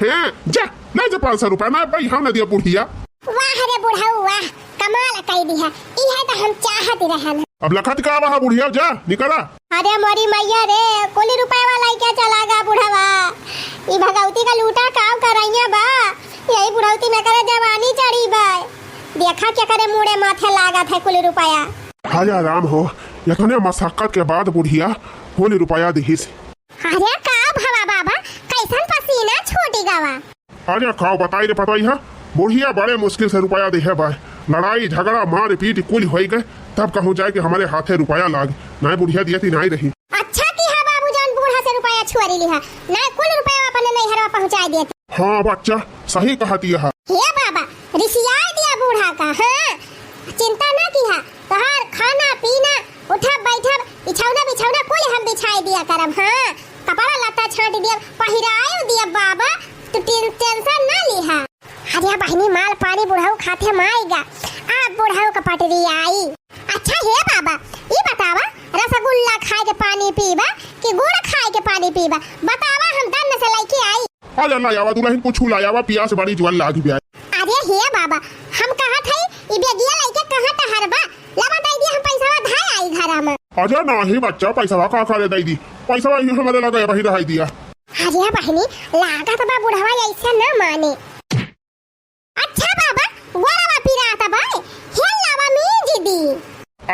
हैं? जा, लइ जा पाँच सौ रुपया, नाहीं भाई हम ना दिया बुढ़िया। वाह रे बुढ़ऊ वाह, कमाल कइ दिहा, इहे त हम चाहत रहन। अब लखत का बा बुढ़िया, जा निकरा। अरे मोरी मइया रे, कुल रुपयवा लइके चला गा बुढ़वा। ई भगौती का लूटा काव करइया बा, यही बुढ़ौती में करे जवानी चढ़ी बा। देखा केकरे मुड़े माथे लागत है कुल रुपया। हाय राम हो, इतने मशक्कत के बाद बुढ़िया कुल रुपया दिहिस। अरे का भवा बाबा, कैसन पसीना छूटी गवा। अरे का बताई रे पतोहिया, बुढ़िया बड़े मुश्किल से रुपया देहे बा। लड़ाई झगड़ा मारपीट कुल होइ गए, तब कहूँ जाए कि हमरे हाथे रुपया लाग, नाहीं बुढ़िया दियत ही नाहीं रही। अच्छा किहा बाबू जौन बूढ़ा से रुपया छुअरी लिहा, नाहीं कुल रुपया अपने नैहरवा पहुँचाइ देत। हाँ बच्चा, सही कहत यह। हे बाबा, रिसियाइ दिया बूढ़ा का, हाँ, चिंता ना किहा, तोहार खाना पीना, उठब बैठब, इछौना बिछौना कुल हम बिछाइ दिया करब, हाँ, कपड़ा लत्ता छाँट दियब, पहिराइव दियब बाबा, तू टेन-, टेंशन ना लिहा। अरे बहिनी, माल पानी बुढ़ऊ खाथे माइगा, अब बुढ़ऊ का पटरी आई। अच्छा हे बाबा, ई बतावा, रसगुल्ला खाइके पानी पीबा कि गुड़ खाइके पानी पीबा? बतावा, हम दन्न से लइके आई। अरे ना आवा दुलहिन, कुछ ला आवा, पियास बड़ी जुआन लागी बा। अरे हे बाबा, हम कहत हई, ई बेगिया लइके कहाँ टहरबा? लावा दइ दिया, हम पैसवा धइ आई घरा में। अरे नाहीं बच्चा, पैसवा का करे दइ दी, पैसवा ही हमरे लगे वही रहइ दिया। अरे बहिनी, लागत बा बुढ़वा ऐसे ना माने। अच्छा बाबा, गोड़वा पिरात बा, हे लावा मीज दी।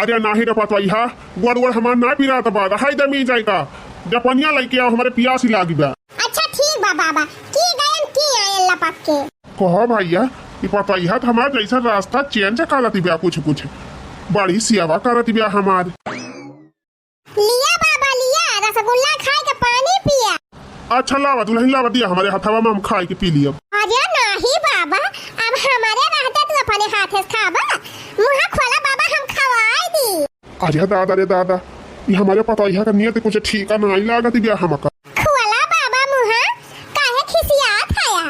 अरे नाहीं रे पतोहिया, गोड़ गोड़ हमार ना पिरात बा, रहइ दे मीज जाइका। जा पनिया लइके आव, हमरे पियास ही लागी बा। अच्छा ठीक बा बाबा, की गयन की आयल लपक के। कहो भइया, ई पतोहिया त हमार जैसा रास्ता change करत बा कुछ कुछ, बड़ी सेवा करत बा हमार। लिया बाबा लिया, रसगुल्ला खाइके पानी पिया। अच्छा लावा दुलहिन, लावा दिया हमरे हथवा में, हम खाइके पी लियब। अरे नाहीं बाबा, अब हमरे रहते तू अपने हाथे से खाबा, मुँह खोला बाबा, हम खवाई दी। अरे दादा रे दादा, ई हमरे पतोहिया का नियत कुछ ठीका नाहीं लागत बा हमका। खोला बाबा मुँह, काहे खिसियात हया?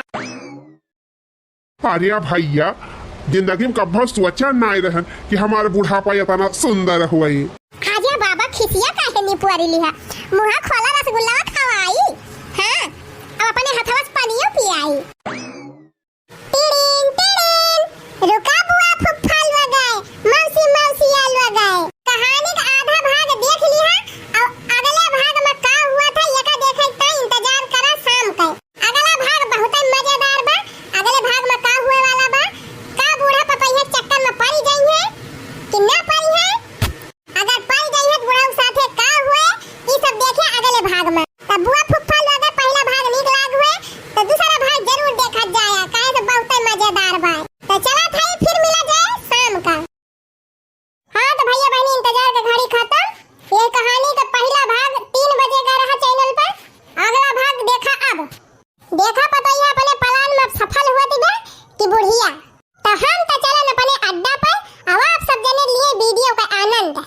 अरे भइया, जिंदगी में कब्बो सोचा नाहीं रहन कि हमार बुढ़ापा इतना सुंदर होई। अरे बाबा, खिसिया काहे निपुअरी लिहा? मुँह खोला, रसगुल्ला खवाई। हाँ, अब अपने हथवा से पनियो पियाई। टिड़िन, टिड़िन, रुका बुआ फुफ्फा लोग आए, मौसी, मौसी आ लोग आए। कहानी का आधा भाग देख लिहा, और अगले भाग में का हुआ था, एका देखे का इंतजार करा शाम के। अगला भाग बहुते मजेदार बा। अगले भाग में का हुए वाला बा, का बूढ़ा पतोहिया चक्कर में पड़ी जइहे कि ना पड़ी है, अगर पड़ी जइहे तो बुढ़ऊ साथे का हुए, ई सब देखे अगले भाग में। तब बुआ फुफ्फा लोग के पहिला भाग नीक लाग हुए, तो दूसरा भाग जरूर देखा जाए, काहे तो बहुते मजेदार बा। तो चला था, फिर मिला जाए शाम का। हाँ तो भइया बहिनी, इंतजार के घड़ी खत्म। ये कहानी का पहिला भाग तीन बजे का रहा channel पर, अगला भाग देखा अब। देखा पतोहिया अपने plan में सफल हुआ थी बे कि बुढ़िया। तो हम तो चलन अपने अड्डा पर, अब आप सब जने लिए video का आनंद।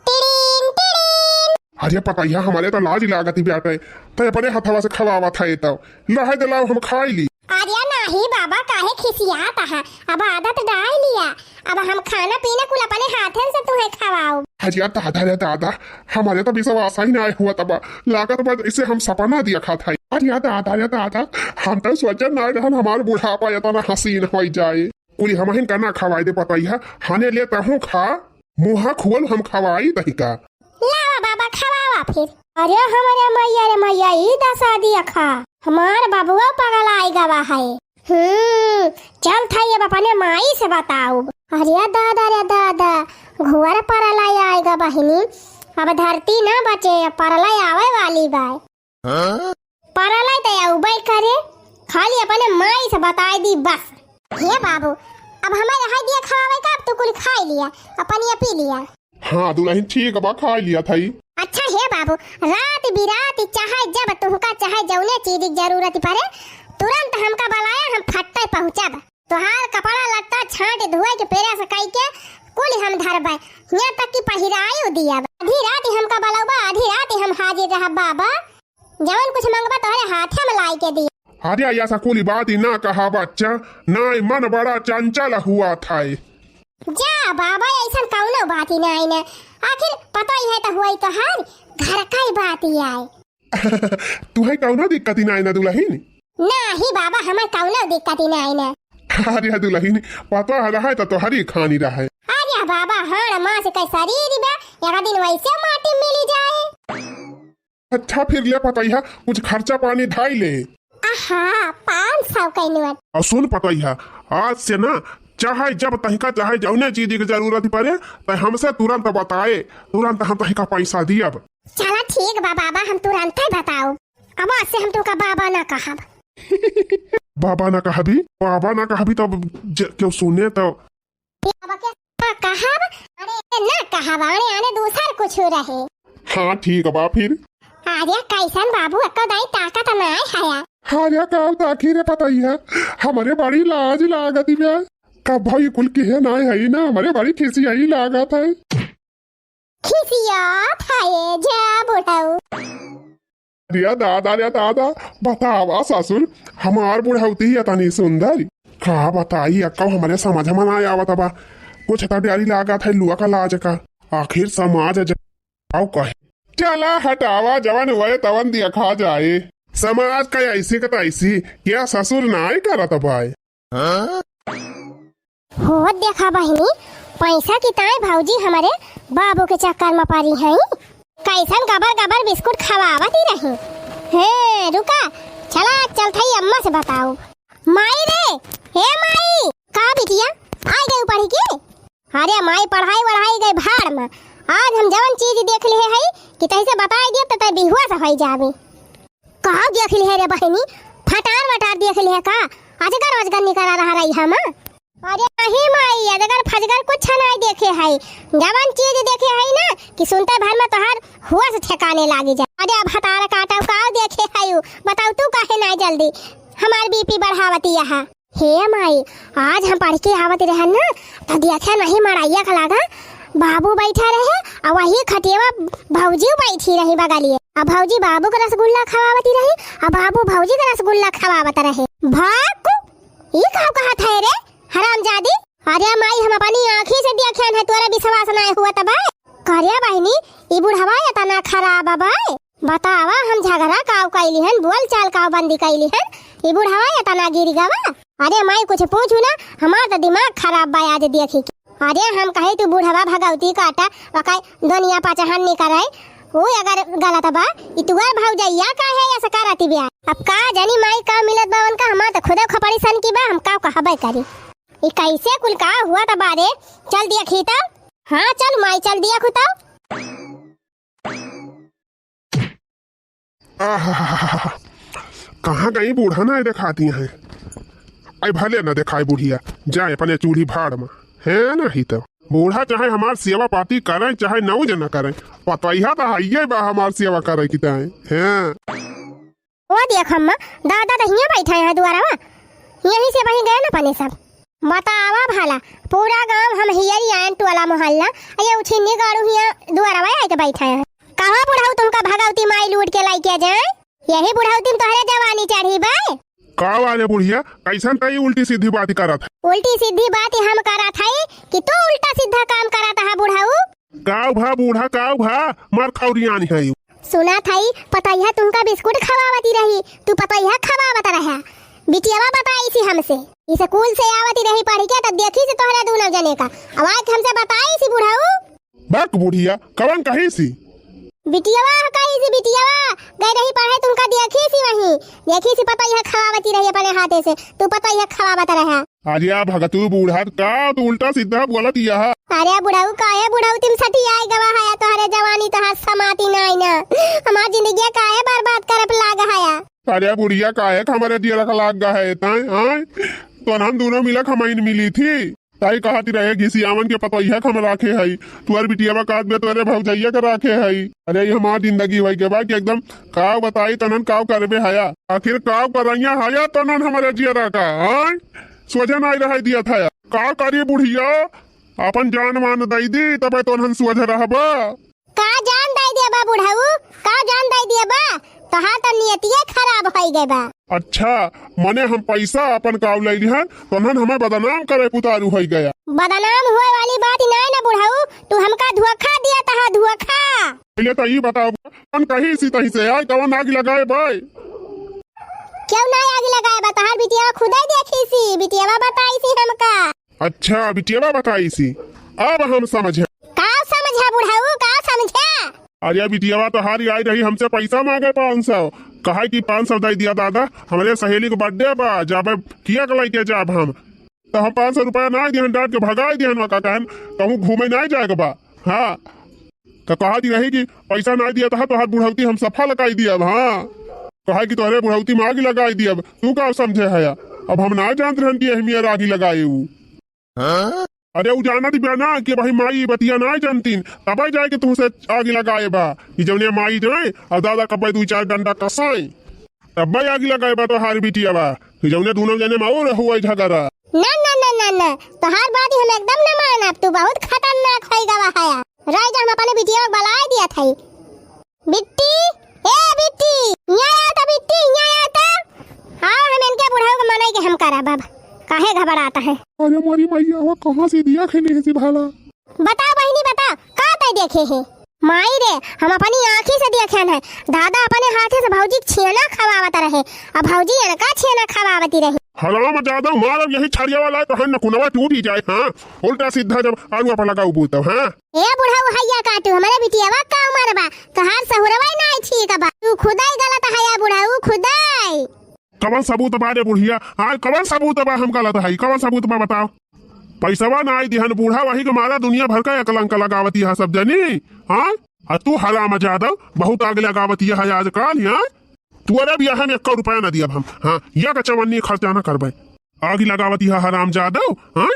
टिड़ीन, टिड़ीन। अरे पतोहिया, हमरे तो लाज लागत ही बाटे, ते अपने हथवा से खवावा था ये तो। लहे दे लाओ, हम खाई ली। अरे नाही बाबा, काहे खिसियात हा? अब आदत डाल लिया, अब हम खाना पीना कुल अपने हाथन से तुहे खवाउब। अरे दादा रे दादा, हमरे तो विश्वास ही नाहीं हुआ तबा, लागत बा जैसे हम सपना देखा था। अरे दादा रे दादा, हम तो सोचे नाहीं रहन हमार बुढ़ापा इतना हसीन होइ जाए। कुल हमहिन का ना खवाए दे पतोहिया, हने ले तहूँ खा, मुँहा खोल हम खवाई दही का। लावा बाबा, खवावा फिर। अरे हमरे मैया रे मैया, ई दसा दिया खा। हमार बबुआ पगलाइ गवा है। हम्म, चल थाई अब अपने माई से बताउब। अरे दादा रे दादा, घुअर परलइ आइगा बहिनी। अब धरती ना बचे, अब परलइ आवइ वाली बाय। परलइ त अउबइ करे, खाली अपने माई से बताइ दी बस। हे बाबू, अब हमइ रहइ दिया खवावइ का, अब तू कुल खाइ लिया, अब पनिया पी लिया। हाँ दुलहिन, ठीक बा, खाइ लिया थाई। अच्छा हे बाबू, रात बिरात चाहे जब तुहका चाहे जउने चीज की जरूरत परे, तुरंत हमका बलाया, हम फट्टे पहुँचब। तोहार कपड़ा लत्ता छाँट धोए के प्रेस कइके कुल हम धरबइ, हियाँ तक कि पहिराइउ दियब। आधी रात हमका बलउबा, आधी रात हम हाजिर रहब बाबा। जवन कुछ मंगबा तोहरे हाथे में लाइ के दिया। अरे ऐसा कुली बात ही ना कहा बच्चा, नाहीं मन बड़ा चंचल हुआ थाई। जा बाबा, अइसन कउनो बात ही नाहीं ना। आखिर पतोही है त हुई तोहार घर कइ बात ही आए। तुहे कउनो दिक्कत ही नाहीं ना दुलहिन? नाही बाबा, हमइ कउनो दिक्कत ही नाहीं ना। अरे दुलहिन, पतोह रहइ त तोहरी खानी रहइ। अरे बाबा, हाड़ मास कइ सरीर बा, एक दिन वइसे माटी मिली जाए। अच्छा फिर ले पतोहिया, कुछ खर्चा पानी धाइ ले। आहा, पाँच सौ कइ नोट। अउ सुन पतोहिया, आज से ना चाहे जब तहिका चाहे जउने चीज की जरूरत परे, त हमसे तुरंत बताए, तुरंत हम तहिका पैसा दियब। चला ठीक बा बाबा, हम तुरंतइ बताउब। अब आज से हम तुहका बाबा ना कहब। बाबा ना कहबी? बाबा ना कहबी तब ज-, केउ सुने तब। बाबा के ना कहब? अरे ना कहब, अरे, अरे दूसर कुछ रहे। हाँ ठीक बा फिर। अरे कइसन बाबू, एक्को दाई ताकत नाहीं हया। अरे का ताकी रे पतोहिया, हमरे बड़ी लाज लागत बा। कब भाई कुल किहे नाहीं हई ना, हमरे बड़ी खिसियाई लागत है। खिसियात है जा बुढ़ऊ। अरे दादा रे दादा, बतावा ससुर, हमार बुढ़ौती इतनी सुंदर। का बताई अक्का, हमरे समझ में ना आवत बा। कुछ त डरी लागत है लुआ का लाज का। आखिर समाज ज-, आउ कहे। चला हटावा, जवन हुए तवन देखा जाए। समाज का ऐसी का तैसी, क्या ससुर नाय करत बाय? हो देखा बहिनी, पैसा की ताई भौजी हमरे बाबू के चक्कर में परी हैं। कइसन गबर गबर बिस्कुट खवावत ही रही। हे रुका, चला चलत हई अम्मा से बताउब। माई रे, हे माई। का बिटिया, आइ गई पढ़ी के? अरे माई, पढ़ाई वढ़ाई गई भाड़ में। आज हम जवन चीज देख लिहे हई कि तैसे बताइ दिया त तै बिहुआ से होई जाबी। का देख लिहे रे बहिनी? फटार वटार देख लिहे का? अजगर वजगर निकरा रहा रही हम। अरे नहीं माई, अजगर फजगर कुछ नहीं देखे हई। जवन चीज देखे हई ना कि सुनते भर में तोहार होश ठिकाने लागी जाए। अरे अब हतार काटा का देखे हई उ? बताउ तू काहे नहीं जल्दी हमार बीपी बढ़ावती यहाँ। हे माई, आज हम पढ़ के आवत रहन ना, त देखा नहीं मड़ैया का लागा बाबू बैठा रहे, अउ वही खटियवा भौजी बैठी रही बगलिए। अउ भौजी बाबू का रसगुल्ला खवावती रही, अउ बाबू भौजी का रसगुल्ला खवावत रहे। भाकु, ई का कहत है रे हरामजादी? अरे माई, हम अपनी आँखी से देखियन है, तोरा विश्वास नहीं हुआ तब? करे बहिनी, ई बुढ़वा इतना खराब बा। बतावा, हम झगड़ा काव कइली हन, बोल चाल काव बंदी कइली हन, ई बुढ़वा इतना गिर गवा। अरे माई, कुछ पूछू ना, हमार त दिमाग खराब बा आज देखी के। अरे हम कहे तू बुढ़वा भगौती काटा, ओका दुनिया पचहन निकरे, ऊ अगर गलत बा, ई तुअर भौजैया काहे ऐसा करती बिया? अब का जानी माई का मिलत बा उनका, हमार त खुदे खोपड़ी सन की बा, हम का कहबे करी। ई कैसे कुल का हुआ त बारे, चल देखी तब। हाँ चल माई, चल देखू तब। आहा, कहाँ गई बूढ़ा, नाहीं देखाती हैं। आई भले न देखाई बुढ़िया, जाए अपने चूल्ही भाड़ में, है नहीं तो। बूढ़ा चाहे हमार सेवा पाती करें, चाहे नौज न करें, पतोहिया तो हइये बा हमार सेवा करे की ताई, हैं। ओ देख अम्मा, दादा तो हियाँ बैठा है दुआरवा, यहीं से वहीं गए न पने सब। बतावा भला, पूरा गांव हम हियरी आयन, टोला मोहल्ला, ये उछिन्नी गाड़ू हियाँ दुआरवा आके बैठा है। कहाँ बुढ़ऊ तुमका भगवती माई लूट के लाई के जाए? यही बुढ़ौती में तोहरे जवानी चढ़ी बे। का वाले बुढ़िया, कैसन तई उल्टी सीधी बात करत है? उल्टी सीधी बात हम करत हई कि तू उल्टा सीधा काम करत है बुढ़ऊ। काव भा बूढ़ा, काव भा, मार खौरियानी है। सुना थाई, पतैया तुमका बिस्कुट खवावती रही, तू पतैया खवावत रहा। बिटियावा बताई सी हमसे, स्कूल से आवती रही पढ़ के, तब देखी सी तोहरे दूनो जने का। अब आज हमसे बताई सी बुढ़ऊ। बक बुढ़िया, कवन कही सी? बिटियावा कही सी, बिटियावा गई रही पढ़े, तुमका देखी सी वहीं, देखी सी पतैया खवावती रही अपने हाथे से, तू पतैया खवावत रहा। अरे भगतू बूढ़ा, का तू उल्टा सीधा बोलत यह? अरे बुढ़ऊ, काहे बुढ़ऊ तुम सठी आई गवा हया, तोहरे जवानी तोहार समाती नाई ना। हमार जिंदगिया काहे बर्बाद करब लाग हया? अरे बुढ़िया, काहे क हमरे जियरा क लाग गा है ताई, आय? तो हम दूनो मिलक हमइन मिली थी। ताई कहती रहे, घिसियावन के पतोहिया क हम राखे हई, तुअर बिटियावा कहत बे तोरे भौजैया क राखे हई। अरे ये हमार जिंदगी होई गवा कि एकदम काव बताई तनन काव करबे हया। आखिर काव करैया हया तनन हमरे जियरा का, आय? सोझे नाई रहे दिया था। का करी बुढ़िया, अपन जान मान दई दी, तबे तो उन्हन सुअझ रहबा। का जान दई दिया बा बुढ़ऊ, का जान दई दिया बा? तोहार तो नियतिये खराब होई गए बा। अच्छा, मने हम पैसा अपन काव लई लिहन, तो उन्हन हमें बदनाम करे पुतारू होई गया। बदनाम होए वाली बात नाई ना बुढ़ऊ, तू हमका धोखा दिया तहा, धोखा। पहले तो ई बताओ, कौन कही सी तही से, आय कौन आग लगाए बाय? क्यों ना आग लगाए बा? तोहार बिटियावा खुदे देखी सी, बिटियावा बताई सी हमका। अच्छा, बिटियावा बताई सी, अब हम समझे। का समझा बुढ़ऊ, का समझा? अरे बिटियावा तोहारी आई रही हमसे पैसा मांगे पाँच सौ, कहा कि पाँच सौ दे दिया दादा, हमरे सहेली के birthday बा, जाबे केक लेके जाब हम। तो हम पाँच सौ रुपया ना दिहन, डांट के भगाई दिहन, वका कहन कहूँ घूमे ना जाए के बा। हाँ, तो कहा दी रही कि पैसा ना दिया था, तोहार बुढ़ौती हम सफा लगाई दियब। हाँ, कहा कि तोहरे बुढ़ौती में आग लगाई दियब। तू का समझे हया? अब हम ना जानत रहन कि यही मेर आगी लगाए ऊ। अरे ऊ जानत बा ना कि भाई माई बतिया ना जानतीन, तबे जाए के तुमसे आग लगाए बा। कि जौने माई जाए और दादा कब्बे दू चार डंडा कसाए, तब्बे आग लगाए बा तोहार बिटिया बा। कि जौने दोनों जने में और हुआ झगड़ा। ना, ना, ना, ना, ना, तोहार बात हम एकदम न मानब, तू बहुत खतरनाक होई गवा हया। रह जा, हम अपने बिटिया के बलाए दिया था। बिट्टी, ए बिट्टी, यहाँ आ तो बिट्टी, यहाँ आ तो। हाँ, हम इनके बुढ़ऊ के मनाई के हम करब अब। काहे घबराता है? अरे मोरी मैया, वो कहाँ से दिया खेले है सी भाला? बताओ बहिनी, बताओ, का तै देखे है? माई रे, हम अपनी आँखी से देखेन है, दादा अपने हाथे से भौजी के छेना खवावत रहे, अब भौजी इनका छेना खवावती रही। हराम जादा, मारब यही छड़िया वाला, तोहर नकुनवा टूटी जाए। हाँ, उल्टा सीधा जब आलू पर लगाऊ बोलता, हाँ। ए बुढ़ऊ हैया काटू, हमरे बिटियावा का उमर बा, तोहार सहुरवा नाई ठीक बा, तू खुदाई गलत है या बुढ़ऊ खुदाई। कवन सबूत बा रे बुढ़िया? हाँ, कवन सबूत बा हम गलत है? कवन सबूत बा बताओ? पैसवा नाई दिहन बूढ़ा, वही के मारा दुनिया भर का कलंक लगावती है सब जनी। हाँ, आ तू हराम जादव बहुत आग लगावती है आजकल। हाँ, तुअरे बियाह में एक्को रुपया न दियब हम। हाँ, या का चवन्नी खर्चा न करबे। आग लगावती है हराम जादव। हाँ,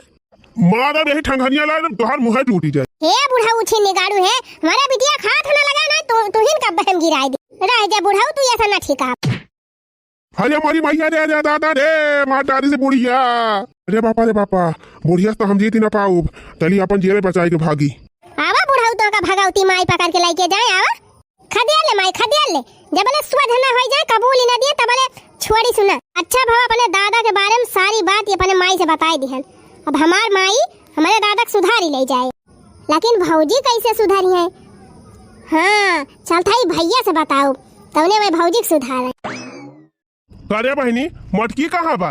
मारा यही ठंगनिया ला, तोहार मुँह टूटी जाए। हे बुढ़ऊ छिन्नी गाड़ू है, हमारा बिटिया खात ना लगा ना, तू, तू हिन का बहम गिराई दे। रह जा बुढ़ऊ, तू ऐसा ना ठीक आप। अरे मोरी मैया रे, अरे दादा रे, मार डारी से बुढ़िया। अरे बापा रे बापा, बुढ़िया से तो हम जीत ही ना पाउब। चली अपन जियरे बचाई के भागी। आवा बुढ़ऊ, तो का भगवती माई पकड़ के लेके जाए, आवा। खदेड़ ले माई, खदेड़ ले। जबले सुअध ना होई जाए, कबूल ही ना दिए, तबले छोड़ी सुना। अच्छा भवा अपने दादा के बारे में सारी बात ये अपने माई से बताई दिहन। अब हमार माई हमारे दादा के सुधारी ले जाए, लेकिन भौजी कैसे सुधारी है? हाँ, चल थाई भैया से बताओ, तौने वह भौजी के सुधार है। अरे बहिनी, मटकी कहाँ बा?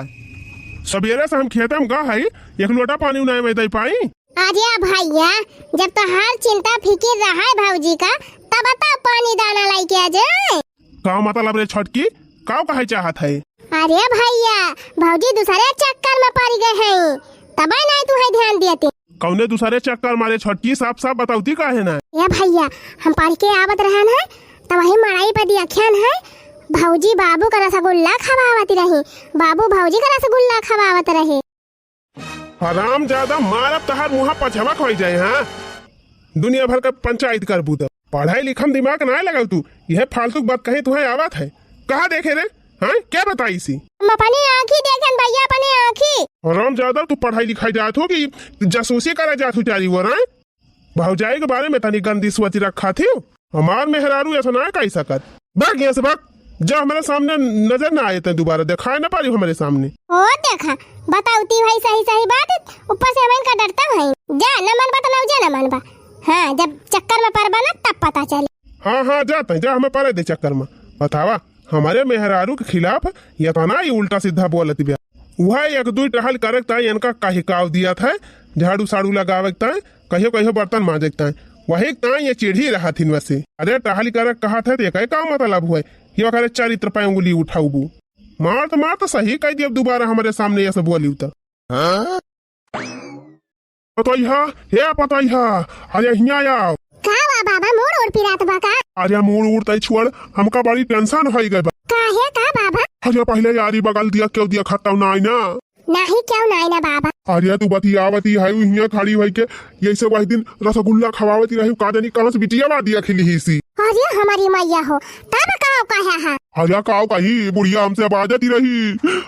सबेरे से हम खेते में गा हई, एक लोटा पानी उनाए में दे पाई? अरे भैया, जब तोहार चिंता फिकिर रहा है भौजी का, तब तो पानी दाना लेके आ जाए। का मतलब रे छोटकी, का कहे चाहत है? अरे भैया, भौजी दूसरे चक्कर में पड़ गए हैं, तबे नहीं तू है ध्यान दिए। कौने दूसरे चक्कर मारे छोटकी, साफ साफ बतावती काहे ना? ए भैया, हम पढ़ के आवत रहन है, त वही मड़ई पे देखियन है, भौजी बाबू का रसगुल्ला खवावत रही, बाबू भौजी का रसगुल्ला खवावत रहे। हराम जादा, मारब तहार मुँह पछवा खोई जाए, हाँ? दुनिया भर का पंचायत करबू त। पढ़ाई लिखम दिमाग ना लगाऊ तू, यह फालतू बात कहीं तुहे आवत है। कहाँ देखे रे? हाँ, क्या बताई सी? हम अपनी आँखी देखन भैया, अपनी आँखी। हराम जादा, तू पढ़ाई लिखाई जात हो कि जासूसी करे जात हो चारी ओर, हाँ? भौजाई के बारे में तनी गंदी सोच रखा थी। हमार मेहरारू ऐसा ना कही सकत। भाग यहाँ से, भाग। जा, हमरे सामने नजर ना आए तैं दुबारा, देखाए ना पारी हमरे सामने। ओ देखा, बतावती भाई सही सही बात, ऊपर से हमन का डरता भाई। जा, न मन बा त ना जा, न मन बा। हाँ, जब चक्कर में परबा ना, तब पता चली। हाँ, हाँ, जा तैं, जा, हमें परे दे चक्कर में। बतावा, हमरे मेहरारू के खिलाफ यतना ही उल्टा सीधा बोलत बिया। उहै एक दुई टहल करे के ताईं इनका कहिकाव दियत है, झाड़ू साड़ू लगावे के ताईं, कहियो कहियो बर्तन मांजे के ताईं। वही के ताईं ये चिढ़ी रहत हिन वैसे। अरे टहल करे के कहत है त एकै का मतलब हुए कि ओकरे चरित्र पे उंगली उठउबू? मार त, मार त सही कहि दियब, दुबारा हमरे सामने ये सब बोलिउ त। पतोहिया, हे पतोहिया, अरे हियाँ आओ। का बा बाबा, मूड़ उड़ पिरात बा का? अरे मूड़ उड़ तै छोड़, हमका बड़ी tension होइ गए बा। काहे का बाबा? अरे पहिले यारी बगल दिया केउ दिया खत्ता नाहीं ना। नाहीं केउ नाहीं ना बाबा। अरे तू बतियावती है, हियाँ खड़ी होई के, यही से वही दिन रसगुल्ला खवावती रही, का जानी कहाँ से बिटिया बा दिया खिली ही सी। अरे हमारी मैया हो, तब का कहे है? अरे का कही, बुढ़िया हमसे बाजती रही,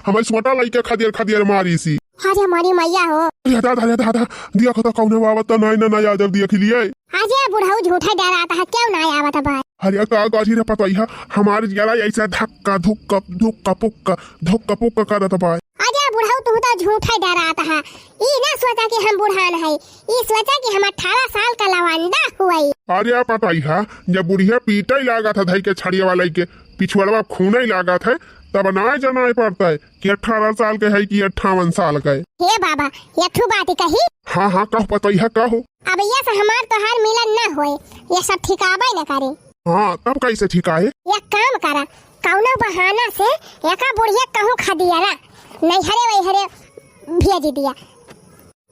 हमारी सोटा लइके खदियर खदियर मारी सी। अरे हमारी मैया हो। अरे दादा, अरे दादा, दिया खत्ता कौने बाबा त नाहीं ना, ना यादव दिया खिलिए। अरे बुढ़ऊ झूठा डरात है, केउ ना आवत बा? अरे का कही रे पतोहिया, हमार जियरा ऐसा धक्का धुक्का धुक्का पुक्का धुक्का पुक्का करत बा। अरे बुढ़ऊ तू तो झूठा डरात है, ई ना सोचा कि हम बुढ़ान है, ई सोचा कि हम अठारह साल का लवंडा हुई। अरे पतोहिया, जब बुढ़िया पीटे लागत है धई के छड़िया वाला के, पिछुआड़वा खूने लागत है, तब नाय जनाय पड़ता है कि अठारह साल के है कि अट्ठावन साल के। हे बाबा, ये ठू बात कही। हाँ, हाँ, कहो पतोहिया, कहो। अब ये से हमार तोहार मिलन न होए, ये सब ठिकाबे न करे। हाँ, तब कैसे ठिकाए? एक काम करा, कौनो बहाना से एका बुढ़िया कहूँ खदियरा, नैहरे वैहरे भेज दिया।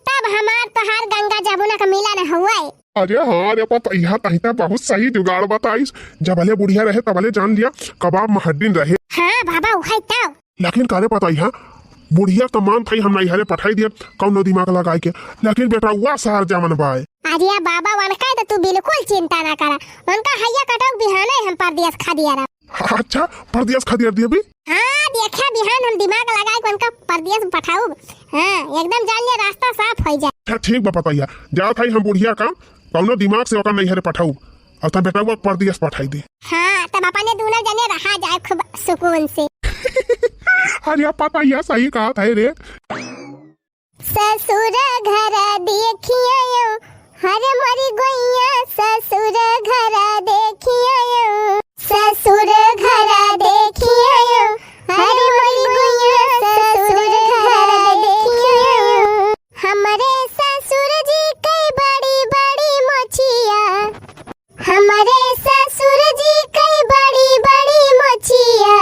तब हमार तोहार गंगा जमुना का मिलन हुए। अरे हाँ रे पतोहिया, तहीं त बहुत सही जुगाड़ बताइस। जबले बुढ़िया रहे तबले जान लिया कबाब महड्डिन रहे। हाँ बाबा, उहै तब। लेकिन का रे पतोहिया, बुढ़िया त मान थई हम नैहरे पठाई दिया कौनो दिमाग लगाए के, लेकिन बेटउआ सार जवन बाय। अरे बाबा, उनका त तू बिल्कुल चिंता ना करा, उनका हैया कटौक बिहाने हम परदेस खदियरा। अच्छा, परदेस खदियर दिया भी? हाँ, देखा बिहान हम दिमाग लगाए के उनका परदेस पठाउब। हाँ, एकदम जान ले रास्ता साफ होइ जाए। अच्छा, ठीक बा पतोहिया, जात हई हम बुढ़िया का कौनो दिमाग से ओकर नैहरे पठाउब। अब तब बेटउआ परदेस पठाई दे। हाँ, तब अपने दूनो जने रहा जाए खूब सुकून से। अरे पतोहिया सही कहत है रे। ससुर घर देखियो, हर मरी गोइया, ससुर घर देखियो, ससुर घर देखियो, हर मरी गोइया, ससुर घर देखियो। हमरे ससुर जी कई बड़ी बड़ी मोछिया, हमरे ससुर जी कई बड़ी बड़ी मोछिया।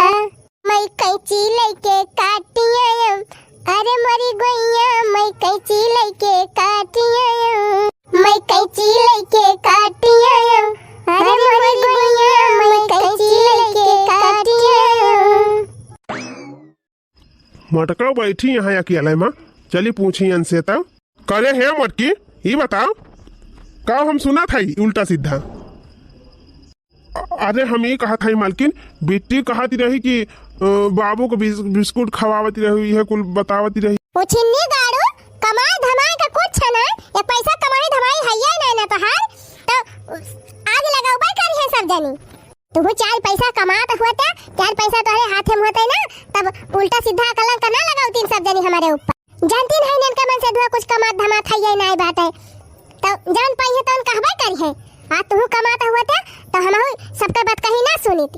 मैं कैंची लइके काटिया, अरे मोरी गोइया, मैं कैंची लइके काटिया, मैं कैंची लइके काटिया, अरे मोरी गोइया, मैं कैंची लइके काटिया। मटका बैठी यहाँ अकेले मा, चली पूछी इनसे तब। करे हे मटकी, ई बताओ, का हम सुनत हई उल्टा सीधा? अ-, अरे हम ई कहत हई मालकिन, बिट्टी कहत रही कि, अ, बाबू को बिस-, बिस्कुट खवावत रही, इहे कुल बतावत रही। ओ छिन्नी गाड़ू, कमाई धमाई का कुछ ना, ये पैसा कमाई धमाई हइये ना, ना तोहार, तो आग लगौबे करी है सब जनी। तुहू चार पैसा कमात हुआ त, चार पैसा तोहरे हाथे में होते ना, तब उल्टा सीधा कलंक ना लगावतीन सब जनी हमरे ऊपर। जानतीन है इनका मन से दुआ कुछ कमात धमात है ये नाय बाटे, तो जान पाई है तो कहबे करी है। आज तुहू कमात हुआ त, तो हमहू सबका बात कही ना सुनीत।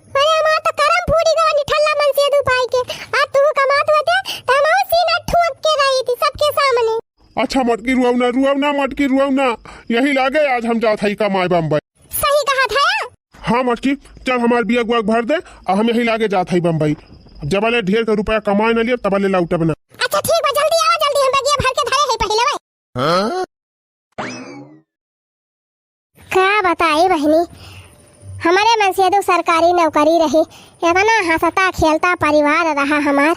अरे हमार तो करम फूटी गवा निठल्ला मन से दू पाई के। आज तुहू कमात हुआ त, तो हमहू सीना ठोक के रही थी सबके सामने। अच्छा मटकी रुआऊ ना, रुआऊ ना मटकी रुआऊ ना, यही लागे आज हम जात हई कमाए बम्बई। सही कहत है। हाँ मटकी, चल हमार बिया गुआ भर दे, आ हम यही लागे जात हई बम्बई। जबले ढेर के रुपया कमाए न लिया, तबले लौटब ना। अच्छा ठीक बा, जल्दी आवा, जल्दी हम बगिया भर के धरे हई पहिले भाई। का बताई बहिनी, हमरे मन से दो सरकारी नौकरी रही, इतना हंसता खेलता परिवार रहा हमार,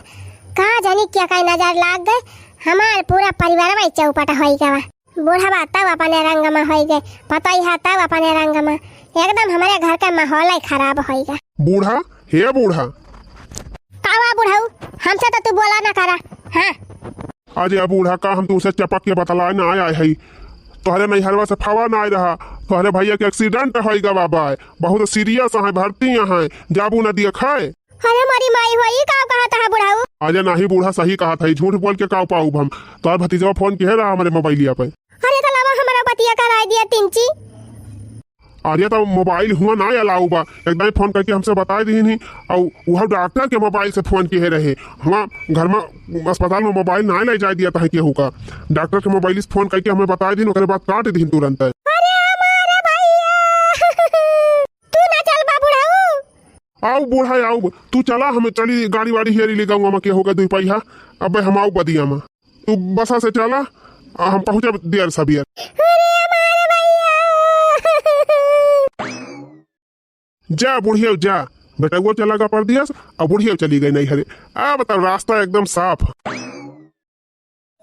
का जानी क्या का नजर लाग गए, हमार पूरा परिवार वही चौपट होई गवा। बूढ़वा तब अपने रंग में होई गए, पतोहिया तब अपने रंग में, एकदम हमरे घर के माहौल ही खराब होई गए। बूढ़ा, हे बूढ़ा। का हुआ बुढ़ऊ, हमसे तो तू बोला ना करा। हाँ। अरे बूढ़ा, का हम तुमसे चपक के बतलाए ना आए हई? तोहरे नैहरवा से फोन आए रहा, तोहरे भैया के accident होइ गवा बा, बहुत serious है, भर्ती है, जाबू न दिया खाए। अरे मोरी माई हो, ई का कहत है बुढ़ऊ? अरे नाही बूढ़ा, सही कहत है, झूठ बोल के का पाउब हम? तोहर भतीजवा फोन किहे रहा हमरे मोबाइलिया पे। अरे तो लावा हमरा बतिया कराई दिया तिनची। अरे तो मोबाइल हुआ ना allow बा, एकदम फोन करके हमसे बताई दीन ही। और वह डॉक्टर के मोबाइल से फोन किहे रहे, हुआ घर में अस्पताल में मोबाइल ना ले जाए दिया तहे केहू का। डॉक्टर के मोबाइल से फोन करके हमें बताई दीन, ओकरे बाद काट दीन तुरंत। अरे हमारा भैया, तू ना चल बा बुढ़ऊ। आउ बूढ़ा आउ, तू चला, हमें चली गाड़ी वाड़ी हेरी ले गाँव में केहू का दुई पहिया। अबे हम आउ बदिया में। तू बसा से चला, आ हम पहुँचब देर सबियर। अरे हमारे भैया। जा बुढ़िया जा, बेटउआ चला गा परदेस, और बुढ़िया चली गई नैहरे। अब तो रास्ता एकदम साफ।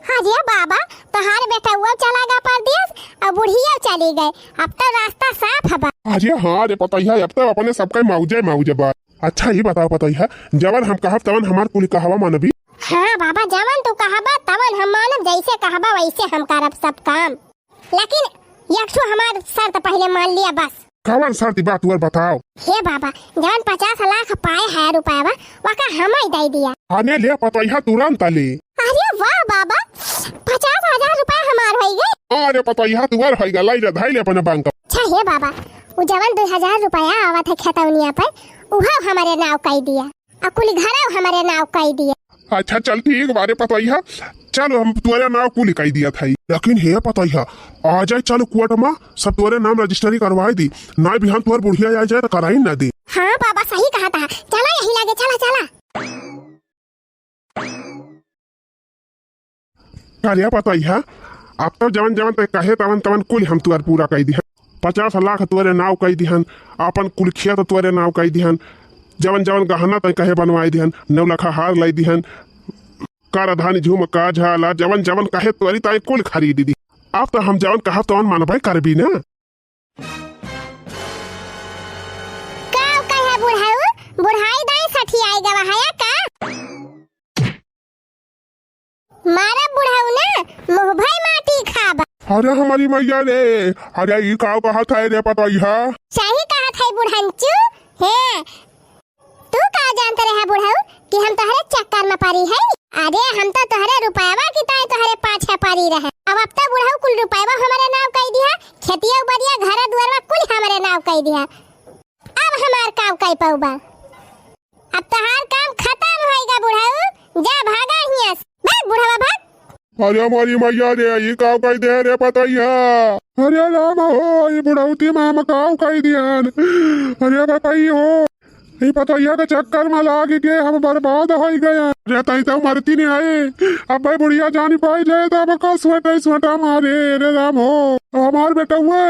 हाँ जी बाबा, तोहार बेटउआ चला गा परदेस, और बुढ़िया चली गई, अब तो रास्ता साफ है बा। अरे हाँ रे पतोहिया, अब तो अपने सबका मौजे मौजे बा। अच्छा, ई बताओ पतोहिया, जवन हम कहब तवन हमार कुल कहवा मानबी? हाँ बाबा, जवन तू कहबा तवन हम मानब, जैसे कहबा वैसे हम करब सब काम, लेकिन एक ठो हमार शर्त पहले मान लिया बस। कवन शर्त बा तुअर बताओ? हे बाबा, जवन पचास लाख पाए है रुपया, वका हमें दे दिया। अने ले पतोहिया तुरंत ले। अरे वाह बाबा, पचास हजार रुपया हमार होइ गए। अरे पतोहिया तुअर होइ गए, ले धइले अपने बैंक। अच्छा हे बाबा, उ जवन दो हजार रुपया आवत है खेतौनिया पर, उहो हमारे नाव कई दिया, आ कुल घरव हमारे नाव कई दिया। अच्छा चल ठीक बारे पतोहिया, चल हम तुअरे नाव कुल कई दिया था। लेकिन हे पतोहिया, आ जाए चल कोर्ट में, सब तुअरे नाम रजिस्ट्री करवाई दी, ना बिहान तुअर बुढ़िया आ जाए तो कराई ना दे। हाँ बाबा सही कहत है, चला यही लागे, चला चला। अरे पतोहिया, अब तो जवन जवन ते कहे तवन तवन कुल हम तुअर पूरा कई दिहन। पचास लाख तुअरे नाव कई दिहन, आपन कुल खेत तुअरे नाव कई दिहन, जवन जवन गहना ते कहे बनवाई दिहन, नौ लाख हार लाई दिहन, कारधानी झुमका झाला, जवन जवन कहे तुअरी ताई कुल खरीद दी। अब तो हम जवन कहब तवन मानबे करबी ना। का कहे बुढ़ऊ? बुढ़ाई दाई सठियाई गवा है का? मारा बुढ़ऊ ना, मुँह भई माटी खाबा। अरे हमारी मैया रे, अरे ई का कहत है रे पतोहिया? सही कहत है बुढ़ंचू। हे, तू का जानत रहे बुढ़ऊ कि हम तोहरे चक्कर में परी है? अरे हम तो तोहरे रुपयवा की ताई तोहरे पाछे परी रहे। अब, अब तो बुढ़ऊ कुल रुपयवा हमारे नाव कई दिया, खेतिया उपरिया घर दुआरवा कुल हमारे नाव कई दिया। अब हमार काम कई पउबा। अब तोहार काम खतम होइगा बुढ़ऊ, जा भागा हियाँ से। भाग बुढ़वा भाग। अरे हमारी मैया रे, ई का कई दे रे पतोहिया। अरे राम हो, ई बुढ़ौती में हम का कई दियान। अरे बताई हो, ई पतोहिया के चक्कर में लाग के हम बर्बाद होइ गया। अरे तई तो मरती नहीं आई, अब भाई बुढ़िया जानी पाई जाए तो अब का सोटा सोटा मारे। अरे राम हो, हमार बेटउआ,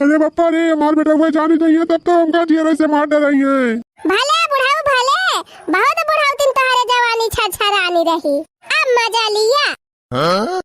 अरे बप्पा रे, हमार बेटउआ जानी नहीं है तब तो हमका जियरे से मार डराई है। भले बुढ़ऊ भले, बहुत बुढ़ऊ दिन तोहरे जवानी छरछरानी रही, अब मजा लिया। हाँ?